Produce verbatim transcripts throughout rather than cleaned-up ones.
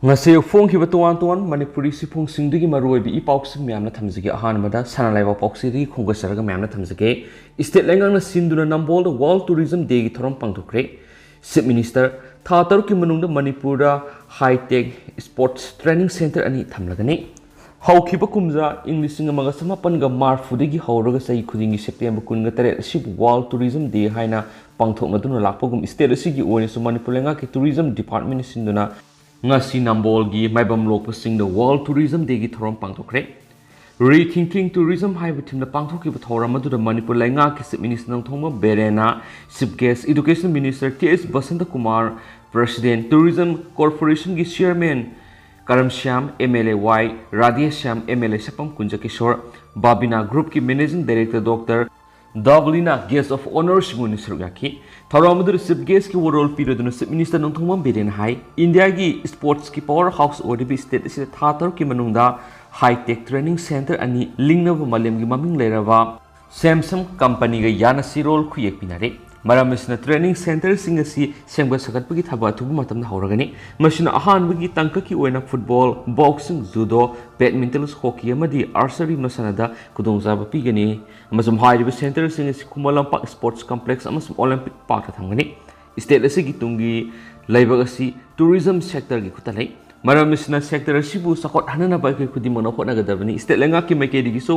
ꯉꯁꯤ ꯐꯣꯡꯈꯤꯕ ꯇꯣꯉꯥꯟ ꯇꯣꯉꯥꯟꯕ ꯃꯅꯤꯄꯨꯔꯤ ꯁꯤꯐꯣꯡꯁꯤꯡꯗꯒꯤ ꯃꯔꯨꯑꯣꯏꯕ ꯏ ꯄꯥꯎꯁꯤꯡ ꯃꯌꯥꯝꯅ ꯊꯝꯖꯒꯦ꯫ ꯑꯍꯥꯟꯕꯗ ꯁꯅꯥ ꯂꯩꯕꯥꯛ ꯄꯥꯎꯆꯦꯗꯒꯤ ꯈꯣꯡꯒꯠꯆꯔꯒ ꯃꯌꯥꯝꯅ ꯊꯝꯖꯒꯦ꯫ ꯏꯁꯇꯦꯠ ꯂꯩꯉꯥꯛꯅ ꯁꯤꯟꯗꯨꯅ ꯅꯝꯕꯣꯜꯗ World Tourism Dayꯒꯤ ꯊꯧꯔꯝ ꯄꯥꯡꯊꯣꯛꯈ꯭ꯔꯦ꯫ ꯆꯤꯐ ꯃꯤꯅꯤꯁꯇꯔ, ꯊꯥ ꯇꯔꯨꯛꯀꯤ ꯃꯅꯨꯡꯗ ꯃꯅꯤꯄꯨꯔꯗ ꯍꯥꯏꯇꯦꯛ ꯁ꯭ꯄꯣꯔꯠꯁ ꯇ꯭ꯔꯦꯅꯤꯡ ꯁꯦꯟꯇꯔ ꯑꯅꯤ ꯊꯝꯂꯒꯅꯤ꯫ ꯍꯧꯈꯤꯕ ꯀꯨꯝꯖꯥ ꯏꯪ ꯂꯤꯁꯤꯡ ꯑꯃꯒ ꯆꯃꯥꯄꯟꯒ ꯃꯔꯤꯐꯨꯗꯒꯤ ꯍꯧꯔꯒ ꯆꯍꯤ ꯈꯨꯗꯤꯡꯒꯤ ꯁꯦꯞꯇꯦꯝꯕꯔ ꯀꯨꯟꯒ ꯇꯔꯦꯠ ꯑꯁꯤꯕꯨ World Tourism Day ꯍꯥꯏꯅ ꯄꯥꯡꯊꯣꯛꯅꯗꯨꯅ ꯂꯥꯛꯄꯒꯨꯝ, ꯏꯁꯇꯦꯠ ꯑꯁꯤꯒꯤ ꯑꯣꯏꯅꯁꯨ ꯃꯅꯤꯄꯨꯔ ꯂꯩꯉꯥꯛꯀꯤ ꯇꯨꯔꯤꯖꯝ ꯗꯤꯄꯥꯔꯠꯃꯦꯟꯅ ꯁꯤꯟꯗꯨꯅ ꯉꯁꯤ ꯅꯝꯕꯣꯜꯒꯤ ꯃꯥꯏꯕꯝ ꯂꯣꯛꯄꯁꯤꯡꯗ World Tourism Dayꯒꯤ ꯊꯧꯔꯝ ꯄꯥꯡꯊꯣꯛꯈ꯭ꯔꯦ꯫ Rethinking Tourism ꯍꯥꯏꯕ ꯊꯤꯝꯗ ꯄꯥꯡꯊꯣꯛꯈꯤꯕ ꯊꯧꯔꯝ ꯑꯗꯨꯗ ꯃꯅꯤꯄꯨꯔ ꯂꯩꯉꯥꯛꯀꯤ ꯆꯤꯐ ꯃꯤꯅꯤꯁꯇꯔ ꯅꯣꯡꯊꯣꯝꯕꯝ ꯕꯤꯔꯦꯟꯅ chief guest, education minister K S Basanta Kumar, president, tourism ꯀꯣꯔꯄꯣꯔꯦꯁꯟꯒꯤ chairman Karamshyam, M L A Y Radheshyam, M L A Sapam Kunjakishor, Babina ꯒ꯭ꯔꯨꯞꯀꯤ ꯃꯦꯅꯦꯖꯤꯡ ꯗꯥꯏꯔꯦꯛꯇꯔ ꯗꯣꯛꯇꯔ ꯗꯕꯂꯤꯅ ꯒꯦꯁ ꯑꯣꯐ ꯑꯣꯅꯔꯁꯤꯡ ꯑꯣꯏꯅ ꯁꯔꯨꯛ ꯌꯥꯈꯤ꯫ ꯊꯧꯔꯝ ꯑꯗꯨꯗ ꯆꯤꯐ ꯒꯦꯁꯀꯤ ꯋꯥꯔꯣꯜ ꯄꯤꯔꯗꯨꯅ ꯆꯤꯐ ꯃꯤꯅꯤꯁꯇꯔ ꯅꯣꯡꯊꯣꯝꯕꯝ ꯕꯤꯔꯦꯟꯅ ꯍꯥꯏ, ꯏꯟꯗꯤꯌꯥꯒꯤ ꯁ꯭ꯄꯣꯔꯠꯁꯀꯤ ꯄꯥꯋꯔ ꯍꯥꯎꯁ ꯑꯣꯏꯔꯤꯕ ꯏꯁꯇꯦꯠ ꯑꯁꯤꯗ ꯊꯥ ꯇꯔꯨꯛꯀꯤ ꯃꯅꯨꯡꯗ ꯍꯥꯏꯇꯦꯛ ꯇ꯭ꯔꯦꯅꯤꯡ ꯁꯦꯟꯇꯔ ꯑꯅꯤ ꯂꯤꯡꯅꯕ ꯃꯥꯂꯦꯝꯒꯤ ꯃꯃꯤꯡ ꯂꯩꯔꯕ ꯁꯦꯝꯁꯪ ꯀꯝꯄꯅꯤꯒ ꯌꯥꯅ ꯁꯤꯔꯣꯜ ꯈꯨꯌꯦꯛ ꯄꯤꯅꯔꯦ꯫ ꯃꯔꯝ ꯑꯁꯤꯅ ꯇ꯭ꯔꯦꯅꯤꯡ ꯁꯦꯟꯇꯔꯁꯤꯡ ꯑꯁꯤ ꯁꯦꯝꯒꯠ ꯁꯥꯒꯠꯄꯒꯤ ꯊꯕꯛ ꯑꯊꯨꯕ ꯃꯇꯝꯗ ꯍꯧꯔꯒꯅꯤ꯫ ꯃꯁꯤꯅ ꯑꯍꯥꯟꯕꯒꯤ ꯇꯥꯡꯀꯛꯀꯤ ꯑꯣꯏꯅ football, boxing, judo, badminton, hockey ꯑꯃꯗꯤ ꯑꯥꯔꯆꯔꯤ ꯃꯁꯥꯟꯅꯗ ꯈꯨꯗꯣꯡꯆꯥꯕ ꯄꯤꯒꯅꯤ꯫ ꯑꯃꯁꯨꯡ ꯍꯥꯏꯔꯤꯕ ꯁꯦꯟꯇꯔꯁꯤꯡ ꯑꯁꯤ ꯈꯨꯃꯟ ꯂꯝꯄꯥꯛ ꯁ꯭ꯄꯣꯔꯠꯁ ꯀꯝꯄ꯭ꯂꯦꯛꯁ ꯑꯃꯁꯨꯡ ꯑꯣꯂꯦꯝꯄꯤꯛ ꯄꯥꯔꯛꯇ ꯊꯝꯒꯅꯤ꯫ ꯏꯁꯇꯦꯠ ꯑꯁꯤꯒꯤ ꯇꯨꯡꯒꯤ ꯂꯩꯕꯥꯛ ꯑꯁꯤ ꯇꯨꯔꯤꯖꯝ ꯁꯦꯛꯇꯔꯒꯤ ꯈꯨꯠꯇ ꯂꯩ꯫ ꯃꯔꯝ ꯑꯁꯤꯅ ꯁꯦꯛꯇꯔ ꯑꯁꯤꯕꯨ ꯆꯥꯎꯈꯠꯍꯟꯅꯅꯕ ꯑꯩꯈꯣꯏ ꯈꯨꯗꯤꯡꯃꯛꯅ ꯍꯣꯠꯅꯒꯗꯕꯅꯤ꯫ ꯏꯁꯇꯦꯠ ꯂꯩꯉꯥꯛꯀꯤ ꯃꯥꯏꯀꯩꯗꯒꯤꯁꯨ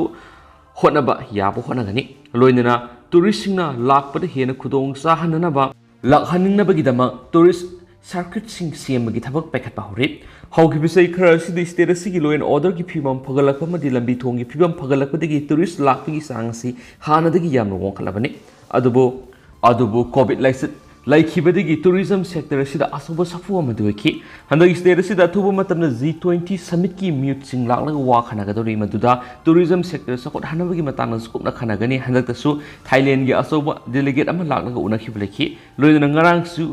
ꯍꯣꯠꯅꯕ ꯌꯥꯕ ꯍꯣꯠꯅꯒꯅꯤ꯫ ꯂꯣꯏꯅꯅ ꯇꯨꯔꯤꯁꯁꯤꯡꯅ ꯂꯥꯛꯄꯗ ꯍꯦꯟꯅ ꯈꯨꯗꯣꯡ ꯆꯥꯍꯟꯅꯅꯕ ꯂꯥꯛꯍꯟꯅꯤꯡꯅꯕꯒꯤꯗꯃꯛ ꯇꯨꯔꯤꯁ ꯁꯥꯔꯀꯤꯠꯁꯤꯡ ꯁꯦꯝꯕꯒꯤ ꯊꯕꯛ ꯄꯥꯏꯈꯠꯄ ꯍꯧꯔꯦ꯫ ꯍꯧꯈꯤꯕ ꯆꯍꯤ ꯈꯔ ꯑꯁꯤꯗ ꯏꯁꯇꯦꯠ ꯑꯁꯤꯒꯤ law and orderꯒꯤ ꯐꯤꯕꯝ ꯐꯒꯠꯂꯛꯄ ꯑꯃꯗꯤ ꯂꯝꯕꯤ ꯊꯣꯡꯒꯤ ꯐꯤꯕꯝ ꯐꯒꯠꯂꯛꯄꯗꯒꯤ ꯇꯨꯔꯤꯁ ꯂꯥꯛꯄꯒꯤ ꯆꯥꯡ ꯑꯁꯤ ꯍꯥꯟꯅꯗꯒꯤ ꯌꯥꯝꯅ ꯋꯥꯡꯈꯠꯂꯕꯅꯤ꯫ ꯑꯗꯨꯕꯨ ꯑꯗꯨꯕꯨ ꯀꯣꯚꯤꯗ ꯂꯥꯏꯆꯠ ꯂꯩꯈꯤꯕꯗꯒꯤ ꯇꯨꯔꯤꯖꯝ ꯁꯦꯛꯇꯔ ꯑꯁꯤꯗ ꯑꯆꯧꯕ ꯁꯥꯐꯨ ꯑꯃꯗꯤ ꯑꯣꯏꯈꯤ꯫ ꯍꯟꯗꯛ ꯏꯁꯇꯦꯠ ꯑꯁꯤꯗ ꯑꯊꯨꯕ ꯃꯇꯝꯗ ꯖꯤ ꯇ꯭ꯋꯦꯟꯇꯤ ꯁꯃꯤꯠꯀꯤ ꯃꯤꯍꯨꯠꯁꯤꯡ ꯂꯥꯛꯂꯒ ꯋꯥ ꯈꯟꯅꯒꯗꯧꯔꯤ, ꯃꯗꯨꯗ ꯇꯨꯔꯤꯖꯝ ꯁꯦꯛꯇꯔ ꯆꯥꯎꯈꯠꯍꯟꯅꯕꯒꯤ ꯃꯇꯥꯡꯗꯁꯨ ꯀꯨꯞꯅ ꯈꯟꯅꯒꯅꯤ꯫ ꯍꯟꯗꯛꯇꯁꯨ ꯊꯥꯏꯂꯦꯟꯒꯤ ꯑꯆꯧꯕ ꯗꯦꯂꯤꯒꯦꯠ ꯑꯃ ꯂꯥꯛꯂꯒ ꯎꯅꯈꯤꯕ ꯂꯩꯈꯤ꯫ ꯂꯣꯏꯅꯅ ꯉꯔꯥꯡꯁꯨ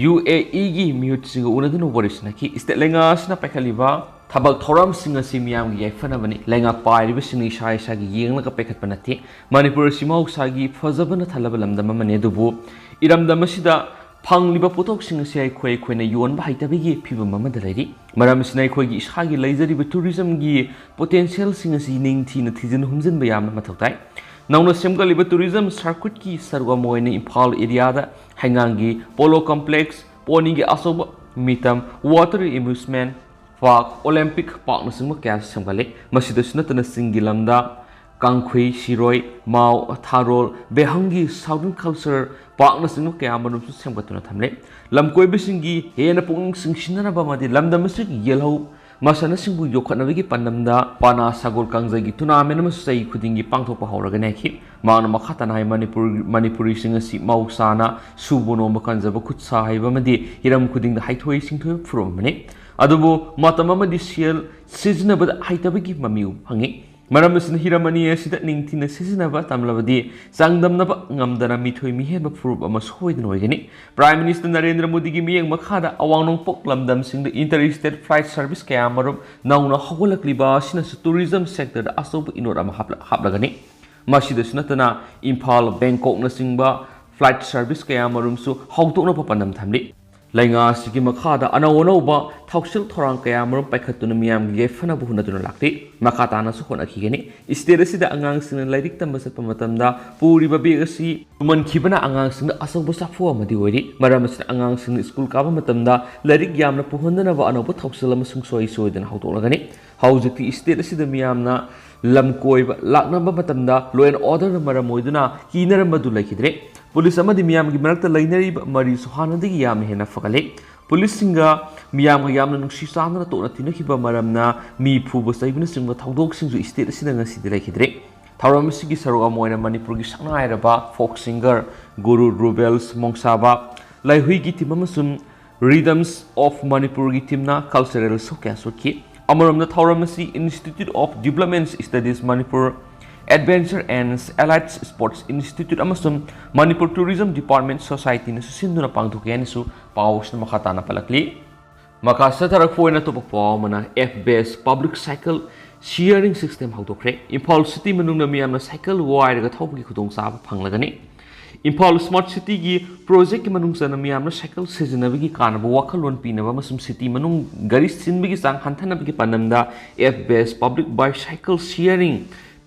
ꯌꯨ ꯑꯦ ꯏꯒꯤ ꯃꯤꯍꯨꯠꯁꯤꯡꯒ ꯎꯅꯗꯨꯅ ꯋꯥꯔꯤ ꯁꯥꯅꯈꯤ꯫ ꯏꯁꯇꯦꯠ ꯂꯩꯉꯥꯛ ꯑꯁꯤꯅ ꯄꯥꯏꯈꯠꯂꯤꯕ ꯊꯕꯛ ꯊꯧꯔꯝꯁꯤꯡ ꯑꯁꯤ ꯃꯤꯌꯥꯝꯒꯤ ꯌꯥꯏꯐꯅꯕꯅꯤ꯫ ꯂꯩꯉꯥꯛ ꯄꯥꯏꯔꯤꯕꯁꯤꯡꯅ ꯏꯁꯥ ꯏꯁꯥꯒꯤ ꯌꯦꯡꯂꯒ ꯄꯥꯏꯈꯠꯄ ꯅꯠꯇꯦ꯫ ꯃꯅꯤꯄꯨꯔ ꯑꯁꯤ ꯃꯍꯧꯁꯥꯒꯤ ꯐꯖꯕꯅ ꯊꯜꯂꯕ ꯂꯝꯗꯝ ꯑꯃꯅꯤ, ꯑꯗꯨꯕꯨ ꯏꯔꯝꯗꯝ ꯑꯁꯤꯗ ꯐꯪꯂꯤꯕ ꯄꯣꯠꯊꯣꯛꯁꯤꯡ ꯑꯁꯤ ꯑꯩꯈꯣꯏ ꯑꯩꯈꯣꯏꯅ ꯌꯣꯟꯕ ꯍꯩꯇꯕꯒꯤ ꯐꯤꯕꯝ ꯑꯃꯗ ꯂꯩꯔꯤ꯫ ꯃꯔꯝ ꯑꯁꯤꯅ ꯑꯩꯈꯣꯏꯒꯤ ꯏꯁꯥꯒꯤ ꯂꯩꯖꯔꯤꯕ tourismꯒꯤ potentialꯁꯤꯡ ꯑꯁꯤ ꯅꯤꯡꯊꯤꯅ ꯊꯤꯖꯤꯟ ꯍꯨꯝꯖꯤꯟꯕ ꯌꯥꯝꯅ ꯃꯊꯧ ꯇꯥꯏ꯫ ꯅꯧꯅ ꯁꯦꯝꯒꯠꯂꯤꯕ tourism circuitꯀꯤ ꯁꯔꯨꯛ ꯑꯃ ꯑꯣꯏꯅ ꯏꯝꯐꯥꯜ areaꯗ ꯍꯩꯉꯥꯡꯒꯤ Polo Complex, ponyꯒꯤ ꯑꯆꯧꯕ ꯃꯤꯇꯝ, water amusement park, Olympic parkꯅꯆꯤꯡꯕ ꯀꯌꯥꯁꯨ ꯁꯦꯝꯒꯠꯂꯤ꯫ ꯃꯁꯤꯗꯁꯨ ꯅꯠꯇꯅ ꯆꯤꯡꯒꯤ ꯂꯝꯗ ꯀꯥꯡꯈꯨꯏ, ꯁꯤꯔꯣꯏ, ꯃꯥꯎ, ꯊꯥꯔꯣꯜ, ꯕꯦꯍꯪꯒꯤ southern culture parkꯅꯆꯤꯡꯕ ꯀꯌꯥ ꯑꯃꯔꯣꯝꯁꯨ ꯁꯦꯝꯒꯠꯇꯨꯅ ꯊꯝꯂꯤ꯫ ꯂꯝꯀꯣꯏꯕꯁꯤꯡꯒꯤ ꯍꯦꯟꯅ ꯄꯨꯛꯅꯤꯡ ꯆꯤꯡꯁꯤꯟꯅꯅꯕ ꯑꯃꯗꯤ ꯂꯝꯗꯝ ꯑꯁꯤꯒꯤ ꯌꯦꯜꯍꯧ ꯃꯁꯥꯟꯅꯁꯤꯡꯕꯨ ꯌꯣꯛꯈꯠꯅꯕꯒꯤ ꯄꯥꯟꯗꯝꯗ ꯄꯥꯅꯥ ꯁꯒꯣꯜ ꯀꯥꯡꯖꯩꯒꯤ tournament ꯑꯃꯁꯨ ꯆꯍꯤ ꯈꯨꯗꯤꯡꯒꯤ ꯄꯥꯡꯊꯣꯛꯄ ꯍꯧꯔꯒꯅꯤ ꯍꯥꯏꯈꯤ꯫ ꯃꯍꯥꯛꯅ ꯃꯈꯥ ꯇꯥꯅ ꯍꯥꯏ, ꯃꯅꯤꯄꯨꯔ, ꯃꯅꯤꯄꯨꯔꯤꯁꯤꯡ ꯑꯁꯤ ꯃꯍꯧꯁꯥꯅ ꯁꯨꯕ ꯅꯣꯝꯕ ꯀꯟꯖꯕ, ꯈꯨꯠ ꯁꯥ ꯍꯩꯕ ꯑꯃꯗꯤ ꯍꯤꯔꯝ ꯈꯨꯗꯤꯡꯗ ꯍꯩꯊꯣꯏ ꯁꯤꯡꯊꯣꯏꯕ ꯐꯨꯔꯨꯞ ꯑꯃꯅꯤ꯫ ꯑꯗꯨꯕꯨ ꯃꯇꯝ ꯑꯃꯗꯤ ꯁꯦꯜ ꯁꯤꯖꯤꯟꯅꯕꯗ ꯍꯩꯇꯕꯒꯤ ꯃꯃꯤ ꯎꯕ ꯐꯪꯉꯤ꯫ ꯃꯔꯝ ꯑꯁꯤꯅ ꯍꯤꯔꯝ ꯑꯅꯤ ꯑꯁꯤꯗ ꯅꯤꯡꯊꯤꯅ ꯁꯤꯖꯤꯟꯅꯕ ꯇꯝꯂꯕꯗꯤ ꯆꯥꯡꯗꯝꯅꯕ ꯉꯝꯗꯅ ꯃꯤꯊꯣꯏ ꯃꯤꯍꯦꯟꯕ ꯐꯨꯔꯨꯞ ꯑꯃ ꯁꯣꯏꯗꯅ ꯑꯣꯏꯒꯅꯤ꯫ Prime Minister ꯅꯔꯦꯟꯗ꯭ꯔ ꯃꯣꯗꯤꯒꯤ ꯃꯤꯠꯌꯦꯡ ꯃꯈꯥꯗ ꯑꯋꯥꯡ ꯅꯣꯡꯄꯣꯛ ꯂꯝꯗꯝꯁꯤꯡꯗ inter-state flight service ꯀꯌꯥ ꯑꯃꯔꯣꯝ ꯅꯧꯅ ꯍꯧꯒꯠꯂꯛꯂꯤꯕ ꯑꯁꯤꯅꯁꯨ tourism sectorꯗ ꯑꯆꯧꯕ ꯏꯅꯣꯠ ꯑꯃ ꯍꯥꯞꯂ-, ꯍꯥꯞꯂꯒꯅꯤ꯫ ꯃꯁꯤꯗꯁꯨ ꯅꯠꯇꯅ ꯏꯝꯐꯥꯜ, ꯕꯦꯡꯀꯣꯛꯅꯆꯤꯡꯕ flight service ꯀꯌꯥ ꯑꯃꯔꯣꯝꯁꯨ ꯍꯧꯗꯣꯛꯅꯕ ꯄꯥꯟꯗꯝ ꯊꯝꯂꯤ꯫ ꯂꯩꯉꯥꯛ ꯑꯁꯤꯒꯤ ꯃꯈꯥꯗ ꯑꯅꯧ ꯑꯅꯧꯕ ꯊꯧꯁꯤꯜ ꯊꯧꯔꯥꯡ ꯀꯌꯥ ꯑꯃꯔꯣꯝ ꯄꯥꯏꯈꯠꯇꯨꯅ ꯃꯤꯌꯥꯝꯒꯤ ꯌꯥꯏꯐꯅꯕ ꯍꯣꯠꯅꯗꯨꯅ ꯂꯥꯛꯂꯤ꯫ ꯃꯈꯥ ꯇꯥꯅꯁꯨ ꯍꯣꯠꯅꯈꯤꯒꯅꯤ꯫ State ꯑꯁꯤꯗ ꯑꯉꯥꯡꯁꯤꯡꯅ ꯂꯥꯏꯔꯤꯛ ꯇꯝꯕ ꯆꯠꯄ ꯃꯇꯝꯗ ꯄꯨꯔꯤꯕ bag ꯑꯁꯤ ꯇꯨꯝꯍꯟꯈꯤꯕꯅ ꯑꯉꯥꯡꯁꯤꯡꯗ ꯑꯆꯧꯕ ꯁꯥꯐꯨ ꯑꯃꯗꯤ ꯑꯣꯏꯔꯤ꯫ ꯃꯔꯝ ꯑꯁꯤꯅ ꯑꯉꯥꯡꯁꯤꯡꯅ school ꯀꯥꯕ ꯃꯇꯝꯗ ꯂꯥꯏꯔꯤꯛ ꯌꯥꯝꯅ ꯄꯨꯍꯟꯗꯅꯕ ꯑꯅꯧꯕ ꯊꯧꯁꯤꯜ ꯑꯃ ꯁꯨꯡꯁꯣꯏ ꯁꯣꯏꯗꯅ ꯍꯧꯗꯣꯛꯂꯒꯅꯤ꯫ ꯍꯧꯖꯤꯛꯇꯤ state ꯑꯁꯤꯗ ꯃꯤꯌꯥꯝꯅ ꯂꯝ ꯀꯣꯏꯕ ꯂꯥꯛꯅꯕ ꯃꯇꯝꯗ law and orderꯅ ꯃꯔꯝ ꯑꯣꯏꯗꯨꯅ ꯀꯤꯅꯔꯝꯕꯗꯨ ꯂꯩꯈꯤꯗ꯭ꯔꯦ꯫ Police ꯑꯃꯗꯤ ꯃꯤꯌꯥꯝꯒꯤ ꯃꯔꯛꯇ ꯂꯩꯅꯔꯤꯕ ꯃꯔꯤꯁꯨ ꯍꯥꯟꯅꯗꯒꯤ ꯌꯥꯝꯅ ꯍꯦꯟꯅ ꯐꯒꯠꯂꯦ꯫ Policeꯁꯤꯡꯒ ꯃꯤꯌꯥꯝꯒ ꯌꯥꯝꯅ ꯅꯨꯡꯁꯤ ꯆꯥꯟꯅꯅ ꯇꯣꯛꯅ ꯇꯤꯟꯅꯈꯤꯕ ꯃꯔꯝꯅ ꯃꯤ ꯐꯨꯕ ꯆꯩꯕꯅꯆꯤꯡꯕ ꯊꯧꯗꯣꯛꯁꯤꯡꯁꯨ state ꯑꯁꯤꯗ ꯉꯁꯤꯗꯤ ꯂꯩꯈꯤꯗ꯭ꯔꯦ꯫ ꯊꯧꯔꯝ ꯑꯁꯤꯒꯤ ꯁꯔꯨꯛ ꯑꯃ ꯑꯣꯏꯅ ꯃꯅꯤꯄꯨꯔꯒꯤ ꯁꯛꯅꯥꯏꯔꯕ folk singer ꯒꯨꯔꯨ ꯔꯨꯕꯦꯜꯁ ꯃꯣꯡꯁꯥꯕ, ꯂꯩꯍꯨꯏꯒꯤ team ꯑꯃꯁꯨꯡ Rhythms of Manipurꯒꯤ teamꯅ cultural show ꯀꯌꯥ ꯁꯣꯠꯈꯤ꯫ ꯑꯃꯔꯣꯝꯗ ꯊꯧꯔꯝ ꯑꯁꯤ Institute of Development Studies Manipur, Adventure and Allied Sports Institute ꯑꯃꯁꯨꯡ Manipur Tourism Department Societyꯅꯁꯨ ꯁꯤꯟꯗꯨꯅ ꯄꯥꯡꯊꯣꯛꯈꯤ ꯍꯥꯏꯅꯁꯨ ꯄꯥꯎꯁꯤꯅ ꯃꯈꯥ ꯇꯥꯅ ꯄꯜꯂꯛꯂꯤ꯫ ꯃꯈꯥ ꯆꯠꯊꯔꯛꯄ ꯑꯣꯏꯅ ꯑꯇꯣꯞꯄ ꯄꯥꯎ ꯑꯃꯅ, F-based public cycle sharing system ꯍꯧꯗꯣꯛꯈ꯭ꯔꯦ꯫ Imphal city ꯃꯅꯨꯡꯗ ꯃꯤꯌꯥꯝꯅ cycle ꯋꯥꯏꯔꯒ ꯊꯧꯕꯒꯤ ꯈꯨꯗꯣꯡꯆꯥꯕ ꯐꯪꯂꯒꯅꯤ꯫ ꯏꯝꯐꯥꯜ ꯁ꯭ꯃꯥꯔꯠ ꯁꯤꯇꯤꯒꯤ ꯄ꯭ꯔꯣꯖꯦꯛꯀꯤ ꯃꯅꯨꯡ ꯆꯟꯅ ꯃꯤꯌꯥꯝꯅ ꯁꯥꯏꯀꯜ ꯁꯤꯖꯤꯟꯅꯕꯒꯤ ꯀꯥꯟꯅꯕ ꯋꯥꯈꯜꯂꯣꯟ ꯄꯤꯅꯕ ꯑꯃꯁꯨꯡ ꯁꯤꯇꯤ ꯃꯅꯨꯡ ꯒꯥꯔꯤ ꯆꯤꯟꯕꯒꯤ ꯆꯥꯡ ꯍꯟꯊꯅꯕꯒꯤ ꯄꯥꯟꯗꯝꯗ F B S Public Bicycle Sharing,